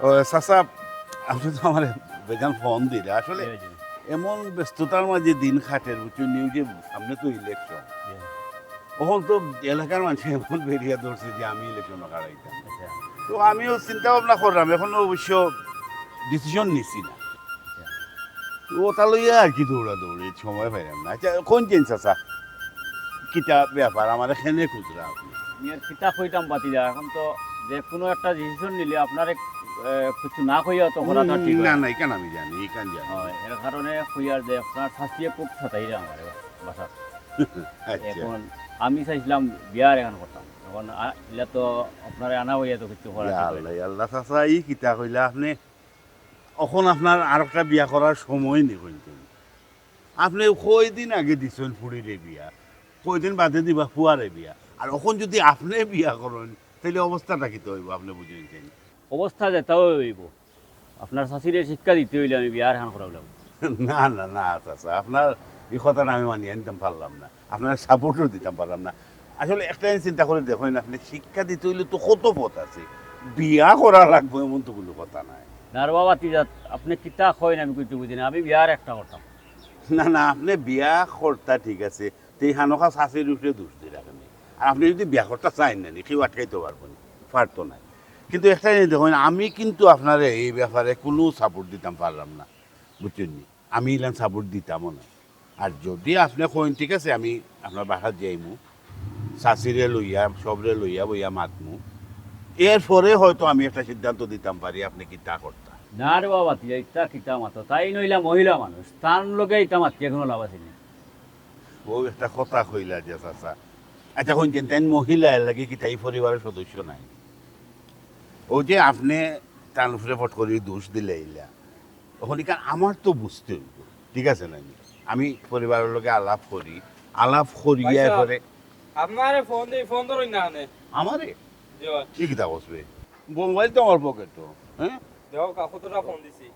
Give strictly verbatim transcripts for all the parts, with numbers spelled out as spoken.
ও, চাচা, আপনি তো আমার বেজান ফোন দিলে। আসলে জি, জি। এমন ব্যস্ততার মাঝে দিন কাটের, বুঝছেন নি, ওই যে সামনে তো ইলেকশন। জি। অখন তো এলাকার মানুষ এমন বেরিয়া ধরছে যে আমি ইলেকশন খাড়াইতাম। আচ্ছা। তো আমিও চিন্তা ভাবনা করলাম, এখনো অবশ্য ডিসিশন নিছি না। আচ্ছা। তো ওটা লইয়া আর কি দৌড়াদৌড়ি, সময় পাইলাম না। আচ্ছা, কোন চেঞ্জ চাচা? কিতা ব্যাপার? আমার এখানে খুচরা আপনি। আমি আর কিতা কইতাম বাতিজা, এখন তো যে কোনো একটা ডিসিশন নিলে আপনার এক, এ, কিছু না কইয়া তো করাটা ঠিক না, হয় না। না, এখানে আমি জানি, এখানে জানি। হয়, এর কারণে কই আর যে আপনার শাস্তিয়ে খুব সাতাইরা আমার বাসা। আচ্ছা। এখন আমি চাইছিলাম বিয়ার এখন করতাম। এখন আ-, ইলা তো আপনারে আনা হইয়া তো কিছু করার ইয়া ঠিক হয় না। আল্লাহ, ইয়া আল্লাহ, চাচা, ই কিতা কইলা আপনি? অখন আপনার আর একটা বিয়া করার সময় নেই কইতেন। আপনি কয়দিন আগে দিছেন ফুড়িরে বিয়া, কয়দিন বাদে দিবা ফুয়ারে বিয়া। আর অখন যদি আপনি বিয়া করেন, তাইলে অবস্থাটা কিতা হইব আপনি বুঝেন কেন? অবস্থা যেটা হইব, আপনার শাশিরে শিক্ষা দিতে হইলে আমি বিয়ার হান করাইলাম। না, না, না, চাচা, আপনার এই কথাটা আমি মানিয়ে নিতাম পারলাম না, আপনার সাপোর্টও দিতাম পারলাম না। আসলে একটা জিনিস চিন্তা করে দেখেন, আপনি শিক্ষা দিতে হইলে তো কত পথ আছে, বিয়া করা লাগবে এমন তো কোনো কথা নাই। না রে বাবা, তুই যা, আপনি কিতা কইন আমি কিছু বুঝি না, আমি বিয়ার একটা করতাম। না, না, আপনি বিয়া করতা ঠিক আছে, তে এই হানকা শাশির উপরে দোষ দিয়ে রাখেন। আর আপনি যদি বিয়া করতে চাইন না, কেউ আটকাইতে পারবো না, পারতো না। কিন্তু একটা জিনিস দেখুন, আমি কিন্তু আপনারে এই ব্যাপারে কোনো সাপোর্ট দিতাম পারলাম না, বুঝছেন নি? আমি ইলান সাপোর্ট দিতামও না। আর যদি আপনি কইন, ঠিক আছে, আমি আপনার বাসাত যাইমু, শাশিরে লইয়া, সবরে লইয়া বইয়া মাতমু, এরপরে হয়তো আমি একটা সিদ্ধান্ত দিতাম পারি আপনি কিতা করতা। না রে বাবা, তুই ইতা কিতা মাতো, তাই নইলা মহিলা মানুষ, তার লগে ইতা মাতিয়া কোনো লাভ আছে নি। ও একটা কথা কইলা যে চাচা, আচ্ছা, কইন যে তাই মহিলা, এর লাগি কিতা এই পরিবারের সদস্য নাই? ও যে আপনি তার উপরে ফট করে দোষ দিলে ইলা, অখন ইখান আমার তো বুঝতে হইব, ঠিক আছে না? আমি পরিবারের লগে আলাপ করি, আলাপ করিয়া ভাই সাহেব, পরে আপনারে ফোন দেই, ফোন ধরইন না কেনে? আমারে? জি ভাই। কি কিতা বসবে? মোবাইল তো আমার পকেটো, হ্যাঁ? দেখো, কা-, কতটা ফোন দিছি।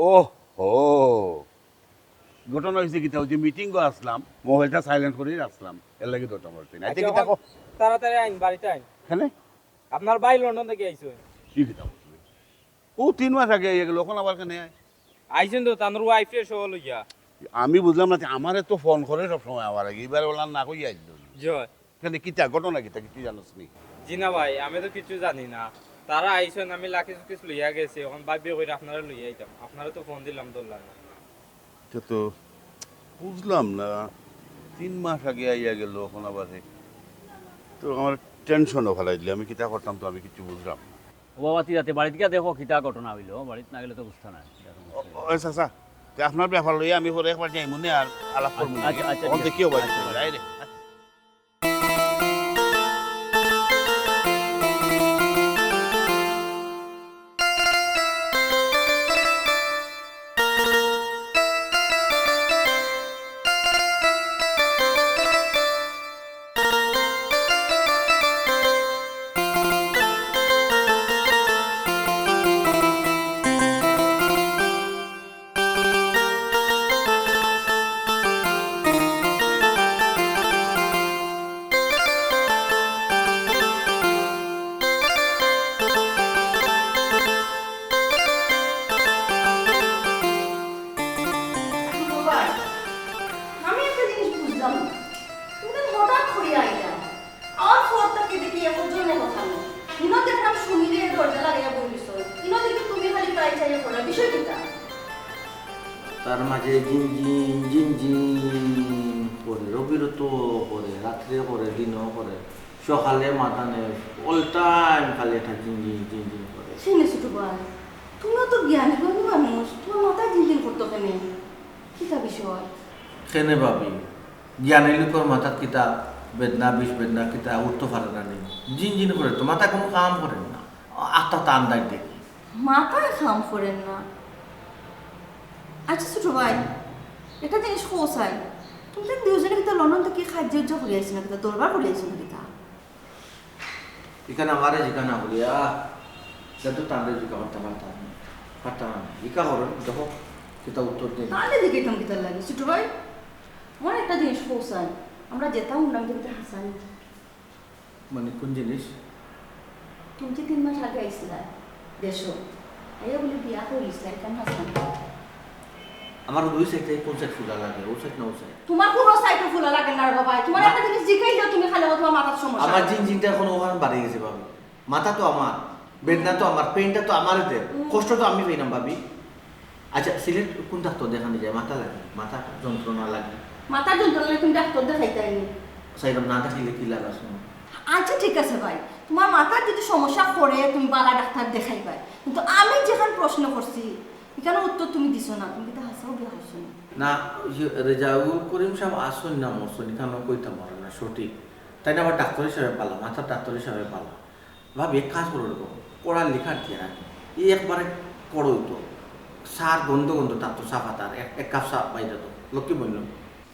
ও হো, ঘটনা হয়েছে কিতা, ওই যে মিটিংও আসলাম, মোবাইলটা সাইলেন্ট করেই রাখলাম, এর লাগি ধরতাম পারছি না। আচ্ছা, আচ্ছা, কিতা অখন কও? তাড়াতাড়ি আইন, বাড়িতে আইন। কেনে? আপনার ভাই লন্ডন থেকে আইছে। কি কিতা বলছো? ও তিন মাস আগে আইয়া গেল, অখন আবার কেনে আয়? আইছেন তো, তানোর ওয়াইফরে সহ লইয়া। আমি বুঝলাম না, আমারে তো ফোন করে সব সময় আমার আগে, এবার ওলা না কই আইল। জি ভাই। কেনে কিতা ঘটনা কিতা কিছু জানোস নি? জি না ভাই, আমি তো কিছু জানি না। তারা আইছেন, আমি লাকি সুকেস লইয়া গেছি, অখন ভাবিয়ে কইরা আপনারে লইয়া আইতাম। আপনারে তো ফোন দিলাম, ধরলা না। এটা তো বুঝলাম না, তিন মাস আগে আইয়া গেল, অখন আবার হে। তো আমার টেনশনও ফালাই দিলে, আমি কিতা করতাম তো আমি কিছু বুঝলাম না। ও বাবা, তুই রাতে বাড়িত গিয়া দেখো কিতা ঘটনা হইল, বাড়িত না গেলে তো বুঝতা না। ও, ও, চাচা, তে আপনার ব্যাপার লইয়া আমি পরে একবার যাইমু নে আর আলাপ করমু নে। আচ্ছা, আচ্ছা, অখন ঠিক আছে। দেখিও ভাই, আচ্ছা, আচ্ছা। আয় রে। বাবা, আমি একটা জিনিস বুঝলাম না। তুমি তো হঠাৎ করিয়া আইলা। আর ফোনটা কে দেখি এমন জন্য কথা নেই। হিনো দেখলাম সুমিরে দরজা লাগাইয়া বই দিছো। হিনো দেখি তুমি খালি প্রায় চাইয়া পড়া। বিষয় কিতা? তার মাঝে জিন জিন, জিন জিন করে, রবিরত করে, রাত্রে করে, দিনও করে, সকালে মাথা নেয়, all time খালি একটা জিন জিন, জিন জিন করে। শুনে ছোট ভাই, তুমিও তো জ্ঞানী গুণী মানুষ, তোমার মাথায় জিন জিন করতো কেনে? কিতা বিষয়? কেনে ভাবি, জ্ঞানী লোকর মাথাত কিতা বেদনা, বিষ বেদনা কিতা উঠতো পারে না নি? জিন জিন করে তো, মাথা কোনো কাম করে না, আত্মা তান্দার দেখি। মাথায় কাম করে না। আচ্ছা ছোট ভাই, একটা জিনিস কও চাই, তুমি তো দুইজনে কিতা লন্ডন থেকে খাদ্য উজ্জা করে আইছো না, কিতা দরবার করে আইছো না কিতা? ইখান আমারে জিকা না করিয়া, যা তো তানরে জিকা করতে পারতাম না। পারতাম না। জিকা করো, দেখো, কিতা উত্তর দেয়। তাহলে জিকাইতাম কিতার লাগি, ছোট ভাই? আমার একটা জিনিস কও চাই, আমরা যেতা হুনলাম, তুমি তো হাসানি। মানে, কোন জিনিস? তুমি যে তিন মাস আগে আইছিলা, দেশো আইয়া বলে বিয়া করিস, তাই কেন হাসলাম? আমার দুই সাইডে কোন সাইড ফুলা লাগে, ও সাইড না ও সাইড? তোমার কোনো সাইডও ফুলা লাগে না রে বাবা। তোমার একটা জিনিস জিকাইলেও তুমি খালি তোমার মাথার সমস্যা। আমার জিন জিনটা এখন ওখানে বাড়ি গেছে ভাবি। মাথা তো আমার, বেদনা তো আমার, পেইনটা তো আমারে দের, হুম। কষ্ট তো আমি পাইলাম ভাবি। আচ্ছা, সিলেট কোন ডাক্তার দেখানি যায়? মাথা লাগে, মাথা যন্ত্রণা লাগে। মাথার যন্ত্রণা লাগে, তুমি ডাক্তার দেখাইতে আইনি। সাইডম না দেখাইলে কি লাগা শুনো? আচ্ছা, ঠিক আছে ভাই, তোমার মাথার যদি সমস্যা করে তুমি বালা ডাক্তার দেখাইবাই, কিন্তু আমি যেখান প্রশ্ন করছি, এখানে উত্তর তুমি দিছো না, তুমি কিন্তু হাসাও বিয়া করছো না। না, ওই যে রেজাউল করিম সাহেব আসুন না মরসুন, এখানে কইতাম পারে না সঠিক। তাই না, আবার ডাক্তার হিসাবে পালা, মাথার ডাক্তার হিসাবে পালা। ভাবি, এক কাজ করো, এরকম কড়া লিখার দিয়ে রাখি, এই একবারে করোই তো। সার গন্ধ গন্ধ তার তো চা পাতার, এক, এক কাপ চা বাইরে তো। লক্ষ্মী বলল।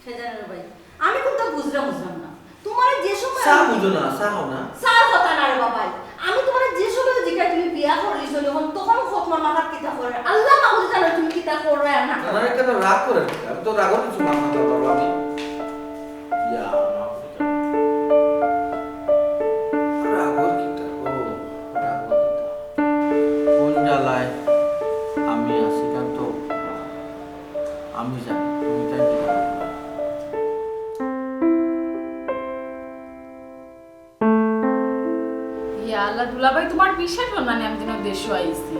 সেজানের ভাই, আমি কোনটা বুঝলাম, বুঝলাম না। তোমার যে সময় চা আমি বুঝো না, চা খাও না। চা কথা না রে বাবা, আমি তোমার যে সময় জিজ্ঞাসা তুমি বিয়া করলিস যখন, তখন খোদ মামা হাত কিতা করে? আল্লাহ মাহবুদ জানো তুমি কিতা করো আর না করো। না, না, কেন রাগ করে? আমি তো রাগও কিছু মাথা ব্যথা করবো আমি। ইয়া, মাহবুদ। রাগর কিতা? ও, রাগর কিতা? কোন জ্বালায় আমি আছি, কারণ তো আমি জানি, তুমি তাই কিতা করবে? ইয়া আল্লাহ, দুলাভাই, তোমার বিশ্বাস অয় না নি আমি যেন দেশো আইছি।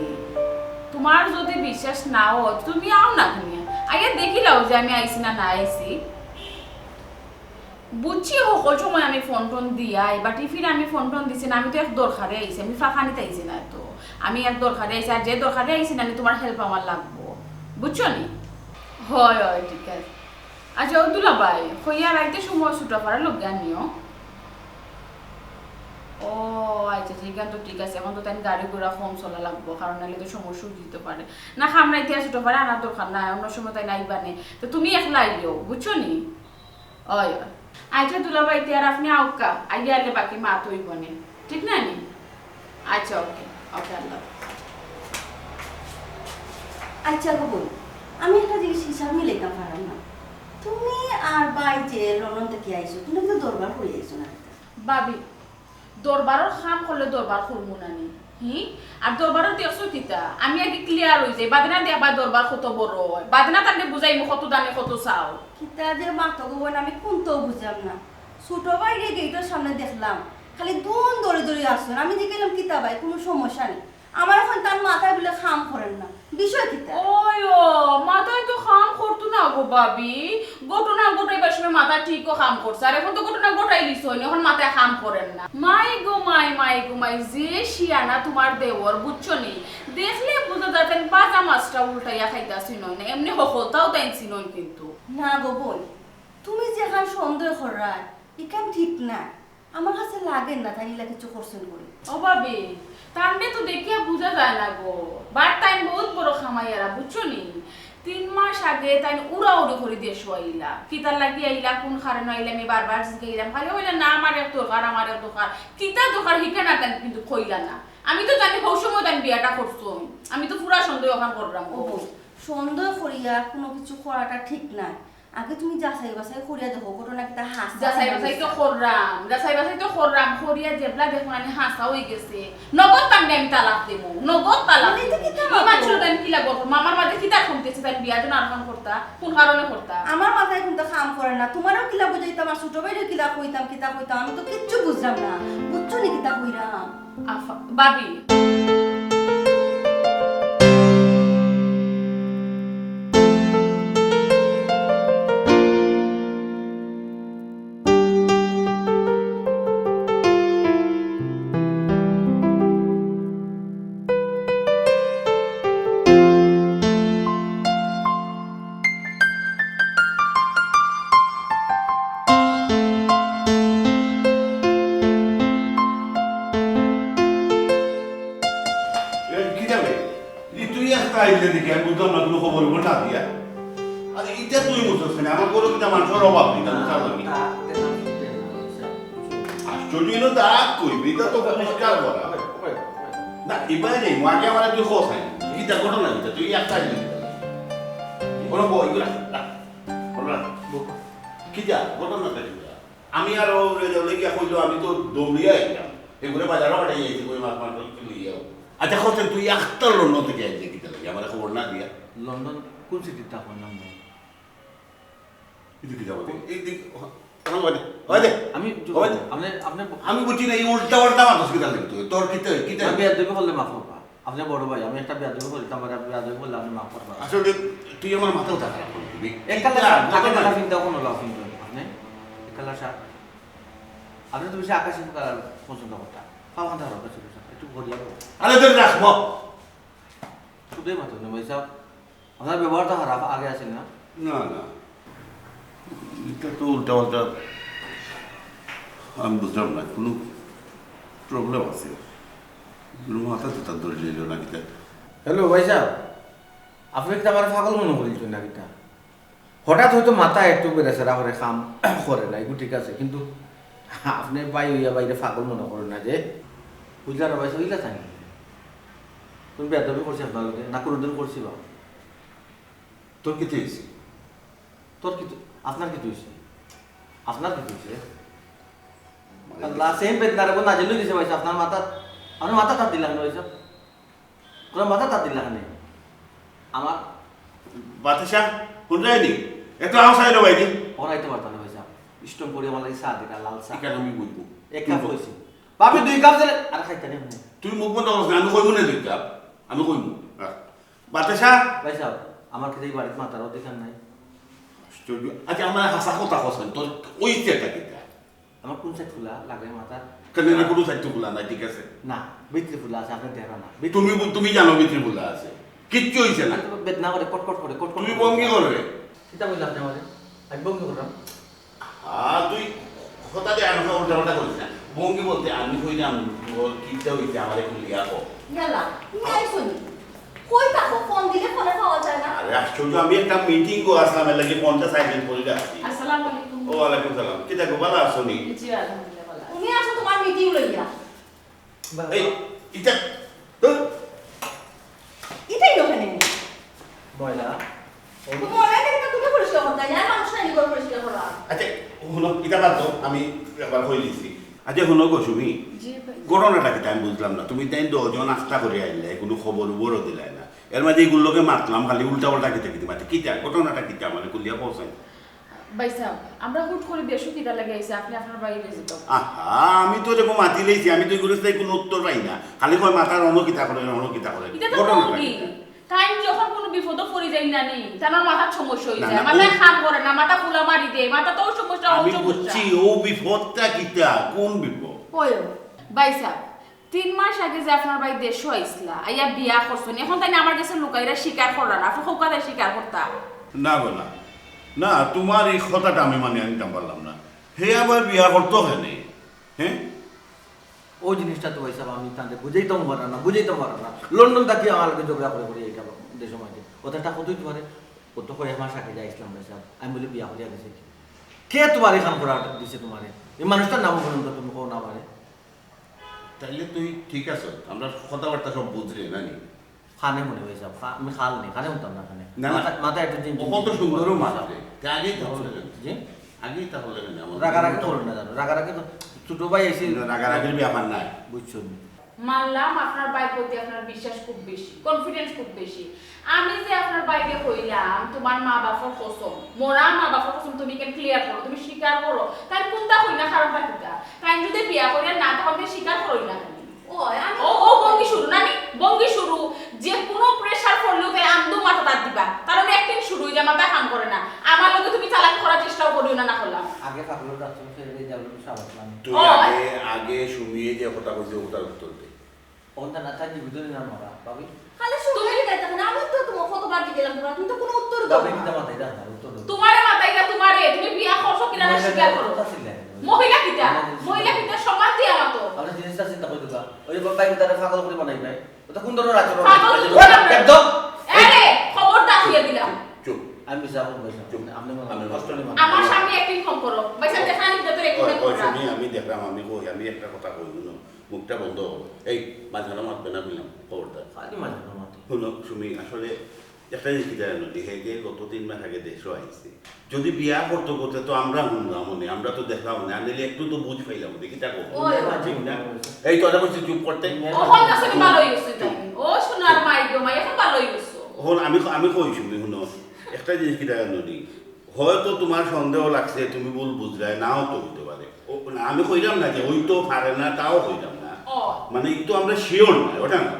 তোমার যদি বিশ্বাস না অয়, তুমি আও না কেনে? আগে দেখিলাও যে আমি আইছি না না আইছি। বুঝছি, হকল সময় আমি ফোন টোন দিয়াই, but ইফির আমি ফোন টোন দিছি না, আমি তো এক দরকারে আইছি, আমি ফাঁকানিত আইছি না তো। আমি এক দরকারে আইছি, আর যে দরকারে আইছি না, আমি তোমার help আমার লাগবো, বুঝছো নি? হয়, হয়, ঠিক আছে। আচ্ছা, ও দুলাভাই, কইয়া রাইতে সময় ছোট পাড়ার লগে আনিও। ও, আচ্ছা, ঠিক আছে, তো ঠিক আছে, এখন তো তাই গাড়ি ঘোড়া কম চলা লাগবো, কারণ নাইলে তো সমস্যা দিতে পারে। না, খাম রাইতে আর ছোট পাড়া আনার দরকার নাই, অন্য সময় তাই নাইবানে। তো তুমি একলা আইও, বুঝছো নি? অয়, অয়। আচ্ছা দুলাভাই, তে আর আপনে আউক্কা, আইয়া আইলে বাকি মাত অইবনে। ঠিক না নি? আচ্ছা, ওকে, ওকে, আল্লাহ হাফেজ। আচ্ছা গো বইন, আমি একটা জিনিস হিসাব মিলাইতাম পারলাম না। তুমি আর ভাই যে লন্ডন থাকি আইছো, তুমি কিন্তু দরবার করি আইছো না? ভাবি, দরবারর কাম করলে দরবার করমু না নি? হি? আর দরবারও দেখছো কিতা? আমি আগে clear অই যাই, বাদে না দিয়া আবার দরবার কত বড় অয়। বাদে না তানরে বুঝাইমু কত দানে কত চাও। কিতা যে মাতো গো বইন, আমি কুন্তাও বুঝলাম না। ছোট ভাইরে গেইটর সামনে দেখলাম, খালি দুন ধরি ধরি আছইন। আমি জিকাইলাম, "কিতা ভাই, কুনু সমস্যা নি?" আমারে কইন তান মাথায় বুলে কাম করের না। বিষয় কিতা? ওই ও, মাথায় তো কাম করতো না গো ভাবি। ঘটনা ঘটাইবার সময় মাথা ঠিকও কাম করছে, আর এখন তো ঘটনা ঘটাইলিছইন, এখন মাথায় কাম করের না। মাই গো মাই, মাই গো মাই, যে শিয়ানা তোমার দেওর, বুঝছো নি? দেখলে বুঝা যায় তাইন বাজা মাছটা উল্টাইয়া খাইতা চিনইন না, এমনে হকলতাও তাইন চিনইন কিন্তু। না গো বইন, তুমি যেখান সন্দেহ কররায়, ইখান ঠিক না। আমার কাছে লাগের না তাইন ইলা কিছু করছইন করি। ও ভাবি, তানরে তো দেখিয়া বুঝা যায় না গো। But তাইন বহুত বড় কামাইয়ারা, বুঝছো নি? তিন মাস আগে তাইন উড়াউড়ি করি দেশো আইলা। কিতার লাগি আইলা, কুন কারণে আইলা, আমি বারবার জিগাইলাম। খালি কইলা, "না, আমার এক দরকার, আমার এক দরকার।" কিতা দরকার, হিখান আর তাইন কিন্তু কইলা না। আমি তো জানি হউ সময় তাইন বিয়াটা করছইন। আমি তো পুরা সন্দেহ অখান কররাম। ও বইন, সন্দেহ করিয়া কুনু কিছু করাটা ঠিক নায়। আগে তুমি যাচাই বাছাই করিয়া দেখো, ঘটনা কিতা হাছা যাচাই বাছাই তো মিছা। কররাম, যাচাই বাছাই তো কররাম, করিয়া যেবলা দেখো আমি হাছা অই গেছে, নগদ তানরে আমি তালাক দিমু, নগদ তালাক দিমু। ই মাত্র তাইন কিলা গল্প, মামার মাঝে কিতা কমতেছে, তাইন বিয়া জন আর অখান করতা, কুন কারণে করতা? আমার মাথায় কুন্তা কাম করের না, তোমারেও কিলা বুঝাইতাম, আর ছোট ভাইরেও কিলা কইতাম, কিতা কইতাম, আমি তো কিচ্ছু বুঝলাম না, বুঝছো নি কিতা কইরাম? আফা-, ভাবি। এ, কিতা বে? ই তুই একটা আইলে দেখি, আমি বুঝলাম না, কুনু খবর না দিয়া। আরে, ইটা তুই বুঝছস না, আমার ঘরো কিতা মানষর অভাব নি, ইটা বুঝলাম না। আশ্চর্য অইলো, তা কইবি, ইটা তো পরিষ্কার করা। না, এবারে যাই, আগে আমারে তুই কস নাই। কিতা ঘটনা, ইটা তুই একটা আইলে। ঘটনা কিতা? ঘটনা কিতা? আমি আর ও রে যাও লেগিয়া কইলো, আমি তো দৌড়িয়া আইলাম। এগুলো বাজারও পাঠাই যাইছি, কই মাছ মাংস কিছু লইয়াও। আচ্ছা, কও তো, তুই আখতা লন্ডন থাকি আইলে কিতা লাগি? আমারে খবর না দিয়া। লন্ডন কোন সিটিত থাকো নাম? ইদি কিতা বলে? এই, এই, আমি আপনি, আপনি আমি বুঝি না, এই উল্টা পাল্টা মানুষ কিতা লাগি তুই? তোর কিতা, কিতা? আমি বেয়াদবি করলে মাফ করবা। আপনি বড় ভাই, আমি একটা বেয়াদবি করলে, আমার বেয়াদবি করলে আপনি মাফ করবা। আসলে তুই আমার মাথাটা খারাপ করে দিবি। এক কালার কিতা, শার্ট, আগে কত কালার না? চিন্তা কোনো লাভ কিন্তু আপনি এক কালার শার্ট। আপনি তো বেশি আকাশি কালার পছন্দ করতা। পাও খান থাকো, আকাশি কালার। একটু করিয়া বলো। আরে, ধরে রাখবো। শুধুই মাত্র নেই, ভাই সাহেব। আপনার ব্যবহার তো খারাপ, আগে আছিল না? না, না। এটা তো উল্টা পাল্টা। আমি বুঝলাম না, কোনো প্রবলেম আছে? কোনো মাথা তো তার ধরে নিল না কিতা? হ্যালো, ভাই সাহেব। আপনি কি আমার পাগল মনে করেন না কিতা? হঠাৎ হয়তো মাথা একটু বেড়াছেড়া করে, কাম করে না, এগুলো ঠিক আছে, কিন্তু আপনি ভাই হইয়া বাইরে পাগল মনে করেন না যে? বুঝলা না ভাই, হইলা তাই? তুমি বেদবি করছি আপনার লগে, না কোনোদিন করছি বা? তোর কিতা হইছে? তোর কিতা, আপনার কিতা হইছে? আপনার কিতা হইছে? মানে আল্লাহ, সেম বেদনা রে, নাজিল হয়ে গেছে ভাই সাহেব, আপনার মাথা, আপনার মাথা তার দিলা কেন ভাই সাহেব? তোরা মাথা তার দিলা কেন? আমার বাতাসা, হুনরায়নি? এত আওয়াজ আইলো ভাই দি। ওরা আইতে পারতাম না ভাই সাহেব। স্ট্রং করে আমার লাগি চা দিলা, লাল চা। এখানে আমি বলবো। এক কাপ হইছে। বাপে দুই কাপ দিলে, আর খাইতে নেই আপনি। তুই মুখ বন্ধ করছ না, আমি কইমু না দুই কাপ। আমি কইমু। হ্যাঁ। বাতাসা? ভাই সাহেব, আমার কি এই বাড়িতে মাতার অধিকার নাই? আশ্চর্য। আচ্ছা, আমার হাসা কথা কছ না, তোর ওই চেটা কিতা? আমার কোন সাইড ফুলা লাগে মাথার? কেন না, কোনো সাইড তো ফুলা নাই, ঠিক আছে? না, ভিতরে ফুলা আছে, আপনি দেখা না। ভিতরে তুমি বু-, তুমি জানো ভিতরে ফুলা আছে, কিচ্ছু হইছে না। তো বেদনা করে, কটকট করে, কটকট তুমি করে। ভঙ্গি করবে। কিতা বললাম আপনি আমারে? আমি ভঙ্গি করলাম? হ্যাঁ, তুই কথা দিয়ে আমাকে উল্টা পাল্টা করিস না। ভঙ্গি বলতে আমি কইলাম, ওর কিচ্ছা হইছে, আমার একটু লিয়া কর। ইয়াল্লা, তুমি আইছো নি? কই থাকো? ফোন দিলে ফোনে পাওয়া যায় না। আরে আশ্চর্য, আমি একটা মিটিং গো আসলাম, এর লাগি ফোনটা সাইলেন্ট করে রাখছি। আসসালামু আলাইকুম। ওয়ালাইকুম সালাম। কিতা গো, ভালা আছো নি? জি, আলহামদুলিল্লাহ, ভালা আছি। তুমি আসো তোমার মিটিং লইয়া। এই, ইটা, তো? ইটাই ওখানে। ময়লা। তো ময়লা থেকে তো তুমি পরিষ্কার করতে, না মানুষ নাই ঘর পরিষ্কার করা। আচ্ছা, হুনো, ইটা বাদ দাও, আমি একবার কই দিছি। আচ্ছা, হুনো গো সুমি, জি ভাই। ঘটনাটা কিতা আমি বুঝলাম না। তুমি তাই দশজন আস্তা করে আইলে, কোনো খবর উবরও দিলাই না। এর মাঝে এগুলোকে মাতলাম, খালি উল্টা পাল্টা কিতা কিতা মাতে। কিতা, ঘটনাটা কিতা, মানে, কুলিয়া পৌঁছাই। ভাই সাহেব, আমরা হুট করে দেশো কিতা লাগি আইছি, আপনি আপনার বাড়ি লই যেত। আহা, আমি তো এরকম মাতি লইছি, আমি তো এগুলো তাই কোনো উত্তর পাই না। খালি কয় মাথার অন্য কিতা করে, অন্য কিতা করে। ইটা তো ঘটনাটা ভঙ্গি। কিতা? তাই যখন কোনো বিপদও পড়ি যাই না নি, তার মাথার সমস্যা হয়ে না, যায়, না, মাথায় ও কাম করে না, মাথা ফুলা মারি দেয়, মাথা তো সমস্যা, ও আমি সমস্যা। বুঝছি, ও বিপদটা কিতা, কোন বিপদ? ওই, ভাই সাহেব, তিন মাস আগে যে আপনার ভাই দেশো আইসলা, আইয়া বিয়া করছইন, এখন তাই না আমার গেছে লুকাইরা স্বীকার কররা না, আপনি কউক্কা তাই স্বীকার করতা? না গো, না। না, তোমার এই কথাটা আমি মানিয়া নিতাম পারলাম না। হে আবার বিয়া করতো কেনে? হ্যাঁ? ওই জিনিসটা তো ভাই সাহেব আমি তাদের বুঝাইতাম পারলাম না, বুঝাইতাম পারলাম না। লন্ডন থাকি আমার লগে ঝগড়া করে করে এটা দেশর মাঝে। কথাটা কতই তোমারে, ও তো কয় এক মাস আগে যে আইসলাম ভাই সাহেব, আমি বলি বিয়া করিয়া গেছে। কে তোমার এখান করা দিছে তোমারে? এই মানুষটার নাম বলুন তো তুমি কও না আমারে। তাইলে তুই ঠিক আছে, আমরা কথাবার্তা সব বুঝলি না নি? কানে মনে হয় সব, কা-, আমি খাল নেই, কানে শুনতাম না কানে। না, না। মাথা, মাথা একটু জিম জিম ও কত জিম জিম সুন্দরও করে। মারবে। তে আগেই তাহলে কেন? জি? আগেই তাহলে কেন? আমার রাগারাগি মনটা করুন না জানো, রাগারাগি তো ছোট ভাই এসে না, রাগারাগির ব্যাপার নাই। বুঝছো নি? মানলাম আপনার ভাইর প্রতি আপনার বিশ্বাস খুব বেশি, কনফিডেন্স খুব বেশি। আমি যে আপনার ভাইরে কইলাম, "তোমার মা বাপর কসম, মরা মা বাপর কসম, তুমি কেন ক্লিয়ার করো, তুমি স্বীকার করো।" তাই কোনটা কই না, কারণটা কিতা? তাই যদি বিয়া করিয়া না তখন তো স্বীকার করই না কেন? ও, আমি ও, ও ভঙ্গি শুরু না নি? ভঙ্গি শুরু। যে কোনো প্রেশার পড়লেও তাই আন্দু মাথা তার দিবা। কারণ একদিন শুরু হয়ে যায়, মাথা কাম করে না। আমার লগে তুমি চালাকি করার চেষ্টাও করিও না, না করলাম। আগে পাগলের ডাক্তার ফেলে যাবো, সাবাস মানে। তুই ও। আগে, আগে সুমিয়ে যে কথা কইছে, ওটার উত্তর দে। ওটা না থাকি বুঝলি না মারা, ভাবি। খালি শুনে তুমি কি যাইতে না, আমি তো তোমার কতবার জিজ্ঞেস করলাম, তুমি তো কোনো উত্তর দাও ভাবি, না। কিতা মাথায় রাখ না, উত্তর দাও। তোমারে মাথায় না, তোমারে, তুমি বিয়া করছো কিনা না মহিলা স্বীকার করো। কথা ছিল। মহিলা কিতা? মহিলা মহিলা কিতা? সম্মান দিয়া মাতো। আমরা জিনিসটা চিন্তা করি দিবা। ওই বাবা, আমি তারা পাগল করে বানাই নাই। ওটা কোন ধরনের আচরণ? পাগল তো ওই, তুললাম না। একদম। আরে, খবরদার হইয়া দিলাম। চুপ। আমি মিছা বলবো না। চুপ। আপনি মনে আমি কষ্ট নেই। আমার সামনে অ্যাক্টিং কম করো। ভাই সাহেব, দেখা নাই, ভিতরে অ্যাক্টিং ওই, করো ওই, না। শুনি, আমি দেখলাম, আমি কই, আমি একটা কথা কই, শুনো, মুখটা বন্ধ করো। এই, মাঝখানে মাতবে না বললাম, খবরদার। খালি মাঝখানে মাতো। শুনো, সুমি, আসলে একটা জিনিস কিতা জানো নি, হে যে গত তিন মাস আগে দেশো আইছে, যদি বিয়া করতো করতে তো আমরা হুনলাম নে, আমরা তো দেখলাম নে, আর নাইলে একটু তো বুঝ পাইলাম নে, কিতা করবো? ওই, ওই। ঠিক না? এই তো কথা কইছি চুপ করতে। ও, হল কাছে কি ভালোই হইছে তো। ও সোনার মাই গো মাই, এখন ভালোই হইছে। হল আমি, আমি কই শুনি, হুনো, একটা জিনিস কিতা জানো নি, হয়তো তোমার সন্দেহ লাগছে, তুমি ভুল বুঝলায়, নাও তো হইতে পারে। ও, না, আমি কইলাম না যে হইতেও পারে না, তাও কইলাম না। ও। মানে, একটু আমরা শিওর না, ওটা না।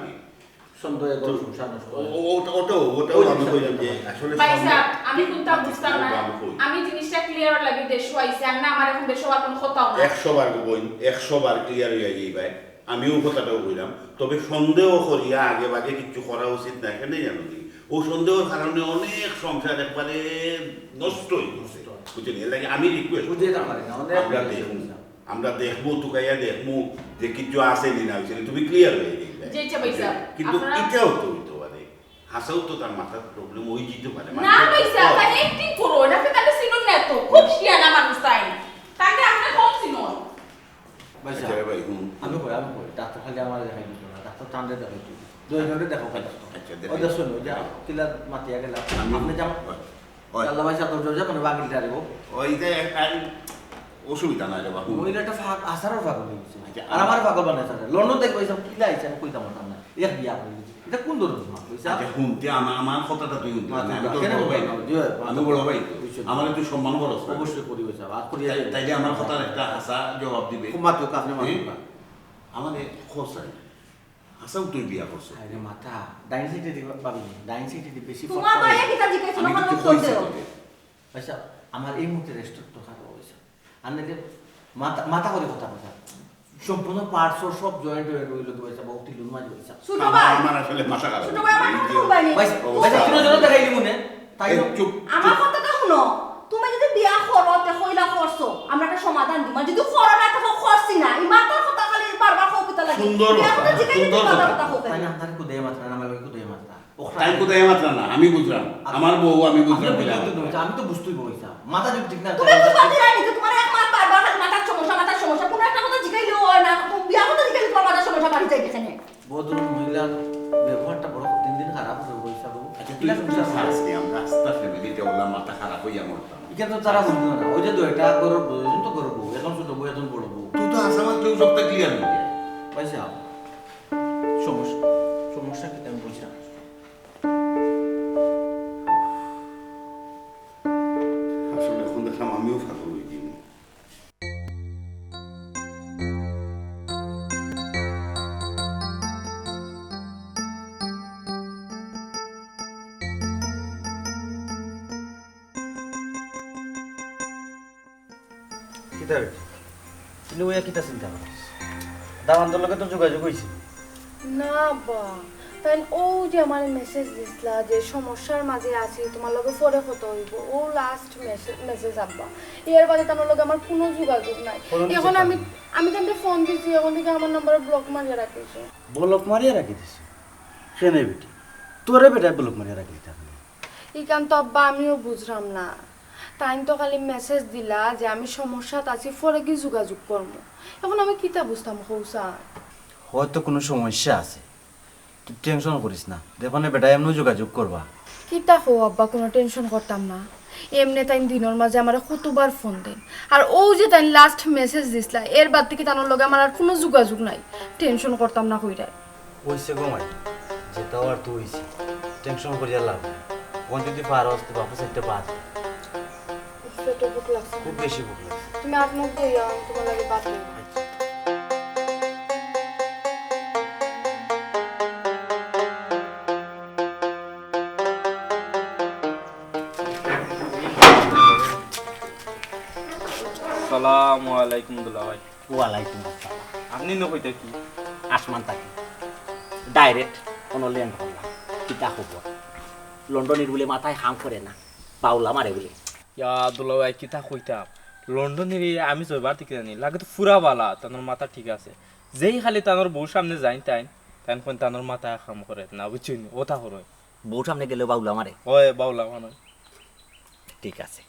সন্দেহ করে সংসার নষ্ট করে। ও-, ও-, ওটা, ওটাও, ওটাও ওই আমি জিনিসটা কইলাম যে বলতে আসলে ভাই সন্দেহ সাহেব, আমি কোনটা বুঝতাম না। আমি কই। আমি জিনিসটা ক্লিয়ার লাগি দেশো আইছি, আর না আমার এখন দেশো আর কোনো কথাও না। একশো বার গো বইন, একশো বার ক্লিয়ার হইয়া যাই ভাই। আমিও কথাটাও কইলাম, তবে সন্দেহ করিয়া আগে বাগে কিচ্ছু করা উচিত না, কেনে জানো নি? ও সন্দেহর কারণে অনেক সংসার একবারে নষ্ট হয়ে গেছে। নষ্ট। বুঝছেন? এর লাগি আমি রিকোয়েস্ট বুঝে না পারি না, অনেক আমরা রিকোয়েস্ট দেখুন। করলাম। আমরা দেখমু, তুকাইয়া দেখমু যে কিচ্ছু আছে নি না হইছে নি, তুমি ক্লিয়ার হয়ে যাইবে। জি, আচ্ছা ভাই সাহেব, কিন্তু আপনারা এটাও তো হইতে পারে, হাসাও তো তার মাথার প্রবলেম হয়ে যেতে পারে। না ভাই সাহেব, তাই অ্যাক্টিং করো, এটা আপনি তাকে চিনুন না তো, খুব শিয়ানা মানুষ তাই। তাকে আপনি কম চিনুন। ভাই সাহেব, আচ্ছা রে ভাই, হুম। আমি কই, আমি কই, ডাক্তার খালি আমার দেখাই দিত না, ডাক্তার চান্দে দেখাই দিত। দুইজনরে দেখাও খালি। আচ্ছা, দেখো। ওই দেখো, ওই যে কিলা মাতিয়া গেলা। আমি আপনি যেমন ওই। আল্লাহ ভাই সাহেব, ধৈর্য ধরে মানে বাঙালি টারিব। ওই যে এক-, এক অসুবিধা নাই রে বাবু। মহিলাটা ফাগ-, আসারও পাগল হয়ে গেছে। আচ্ছা, আর আমার পাগল বানাইছে না। লন্ডন থেকে ওই সব কিলা আইছে, আমি কইতাম পারতাম না। এক বিয়া করে দিছে। এটা কোন ধরনের মা, কইছে? আচ্ছা, হুনতে আমা-, আমার কথাটা তুই হুনতে মা, না, আমি তুই তো কেন বড় ভাই। বলবি? জি, ভাই, আমি বড় ভাই তো। বুঝছি। আমার একটু সম্মান করস না। অবশ্যই করি, কইছে। আর করিয়া তাই-, যাইবে। তাইলে আমার কথার একটা হাসা জবাব দিবে। খুব মাতুক, আপনি মাতুক হ্যাঁ? না। আমার খোঁজ নাই। হাসাও তুই বিয়া করছ। আরে মাথা, ডাইন সাইডে দিবা, ভাবি, ডাইন সাইডে দিবা, বেশি তোমার ফটফটে। ভাইয়া কিতা জিজ্ঞাসা আমি করলো কিছু কইছি করতেও? তোকে। আচ্ছা, আমার এই মুহূর্তে রেস্টর দরকার হয়েছে। আর নাকি মাথা, মাথা করে কথা কথা। সম্পূর্ণ পার্টস সব জয়েন্ট হয়ে রইল, তো হয়েছে, বা অতি লুন মাঝে হয়েছে। ছোট আমার, ভাই। আমার আসলে মাথা খারাপ। ছোট ভাই, আমার এই কথা যে শুনবাই নি। ভাই, অবস্থা। ভাই, তিনজন দেখাই দিব নে। তাই এই না? চুপ, আমার চুপ। কথাটা শুনো, তুমি যদি বিয়া করো, তে কইলা করছো, আমরা একটা সমাধান দিব। আর যদি করো না, তে করছি না। এই মাথার কথা খালি বারবার কও কিতা লাগে? সুন্দর বিয়া কথা, করতে জিজ্ঞাসা সুন্দর মাথার কথা। কথা কও কেন? তাই না, তার কুদে মাত্রা না, আমার কুদে মাত্রা। ও তাই কুদে মাত্রা না, আমি বুঝলাম। আপনি আমার বউ, আমি বুঝলাম, আপনি বুঝলেন বুঝলাম। তো বুঝলাম। আমি তো বুঝতেই বলছি। মাথা যদি ঠিক না তুমি থাকে, তো বাদ দিলাই নি যে তোমার এক মাস বারবার খালি মাথার সমস্যা, মাথার সমস্যা। কোনো একটা কথা জিজ্ঞাইলেও হয় না। তুমি বিয়া কথা জিজ্ঞাইলে তোমার মাথার সমস্যা বাড়ি যায় এখানে। ভদ্র মহিলার ব্যবহারটা বড় দিন দিন খারাপ হয়ে গেছে, বাবু। আচ্ছা, তুই কিলা তো বুঝাস? আজকে আমরা আস্তা ফ্যামিলিতে ওলা মাথা খারাপ হইয়া মরতাম। এখানে তো তারা বুঝলো না। ওই যে দুইটা গরুর বউ, একজন তো গরুর বউ, এখন ছোট বউ, একজন বড় বউ। তুই তো আসামার কেউ সবটা ক্লিয়ার হয়ে যায়। পয়সা, সমস্যা, সমস্যা কি আমি বুঝলাম। আসলে এখন দেখলাম আমিও ফাঁকা হয়ে গেলাম। কিতা বেটি? ইনো ওয়া কিতা চিন্তা করস? দামান্দর লগে তো যোগাযোগ হইছে? না আব্বা, তাইন ও যে আমারে মেসেজ দিছলা যে সমস্যার মাঝে আছি, তোমার লগে পরে কথা হইব, ও লাস্ট মেসেজ আব্বা। এর বাদে তার লগে আমার কোনো যোগাযোগ নাই। কোনো কিছু এখন আমি, নাই। আমি তানরে ফোন দিছি, এখন থেকে আমার নাম্বার ব্লক মারিয়া রাখিছে। ব্লক মারিয়া রাখি দিছে? কেনে বেটি? তোরে বেটায় ব্লক মারিয়া রাখলি তার মানে? ইখান তো আব্বা আমিও বুঝলাম না। তাইন তো খালি মেসেজ দিলা যে আমি সমস্যাত আছি, পরে কি যোগাযোগ করমু। এখন আমি কিতা বুঝতাম কও চাইন? হয়তো কোনো সমস্যা আছে, তুই টেনশন করিস না, দেখো না বেটায় এমনেও যোগাযোগ করবা। কিতা কও আব্বা, কোনো টেনশন করতাম না। এমনে তাইন দিনর মাঝে আমারে কতবার ফোন দেইন, আর ও যে তাইন লাস্ট মেসেজ দিছলা, এর বাদ থেকে তানর লগে আমার আর কোনো যোগাযোগ নাই। টেনশন করতাম না কইরায়। অইছে গো মাই, যেটা অওয়ার তো অইছে, টেনশন করিয়া লাভ নাই। অখন যদি পারস তো বাপের সাইডটা বাদ। পেটো ভুক লাগছে। খুব বেশি ভুক লাগছে। তুমি আত মুখ ধুইয়া, আমি তোমার লাগি ভাত লই। আচ্ছা। আসসালামু আলাইকুম দুলাভাই। ওয়ালাইকুম আসসালাম। আপনি নু কইতা কি? আসমান থাকি ডাইরেক্ট কোনো ল্যান্ড করলাম। কিতা খবর? লন্ডনির বুলে মাথায় কাম করে না, বাউলা মারে বুলে। ইয়া দুলাভাই, কিতা কইতাম, লন্ডনিরে আমি যতবার দেখি জানি, লাগে তো পুরা বালা, তানর মাথা ঠিক আছে। যেই খালি তানর বউর সামনে যাইন তাইন, তাইন কইন তানর মাথায় কাম করে না, বুঝছইন? ওটা করইন। বউর সামনে গেলেও বাউলা মারে? ওই বাউলা মারে। ঠিক আছে,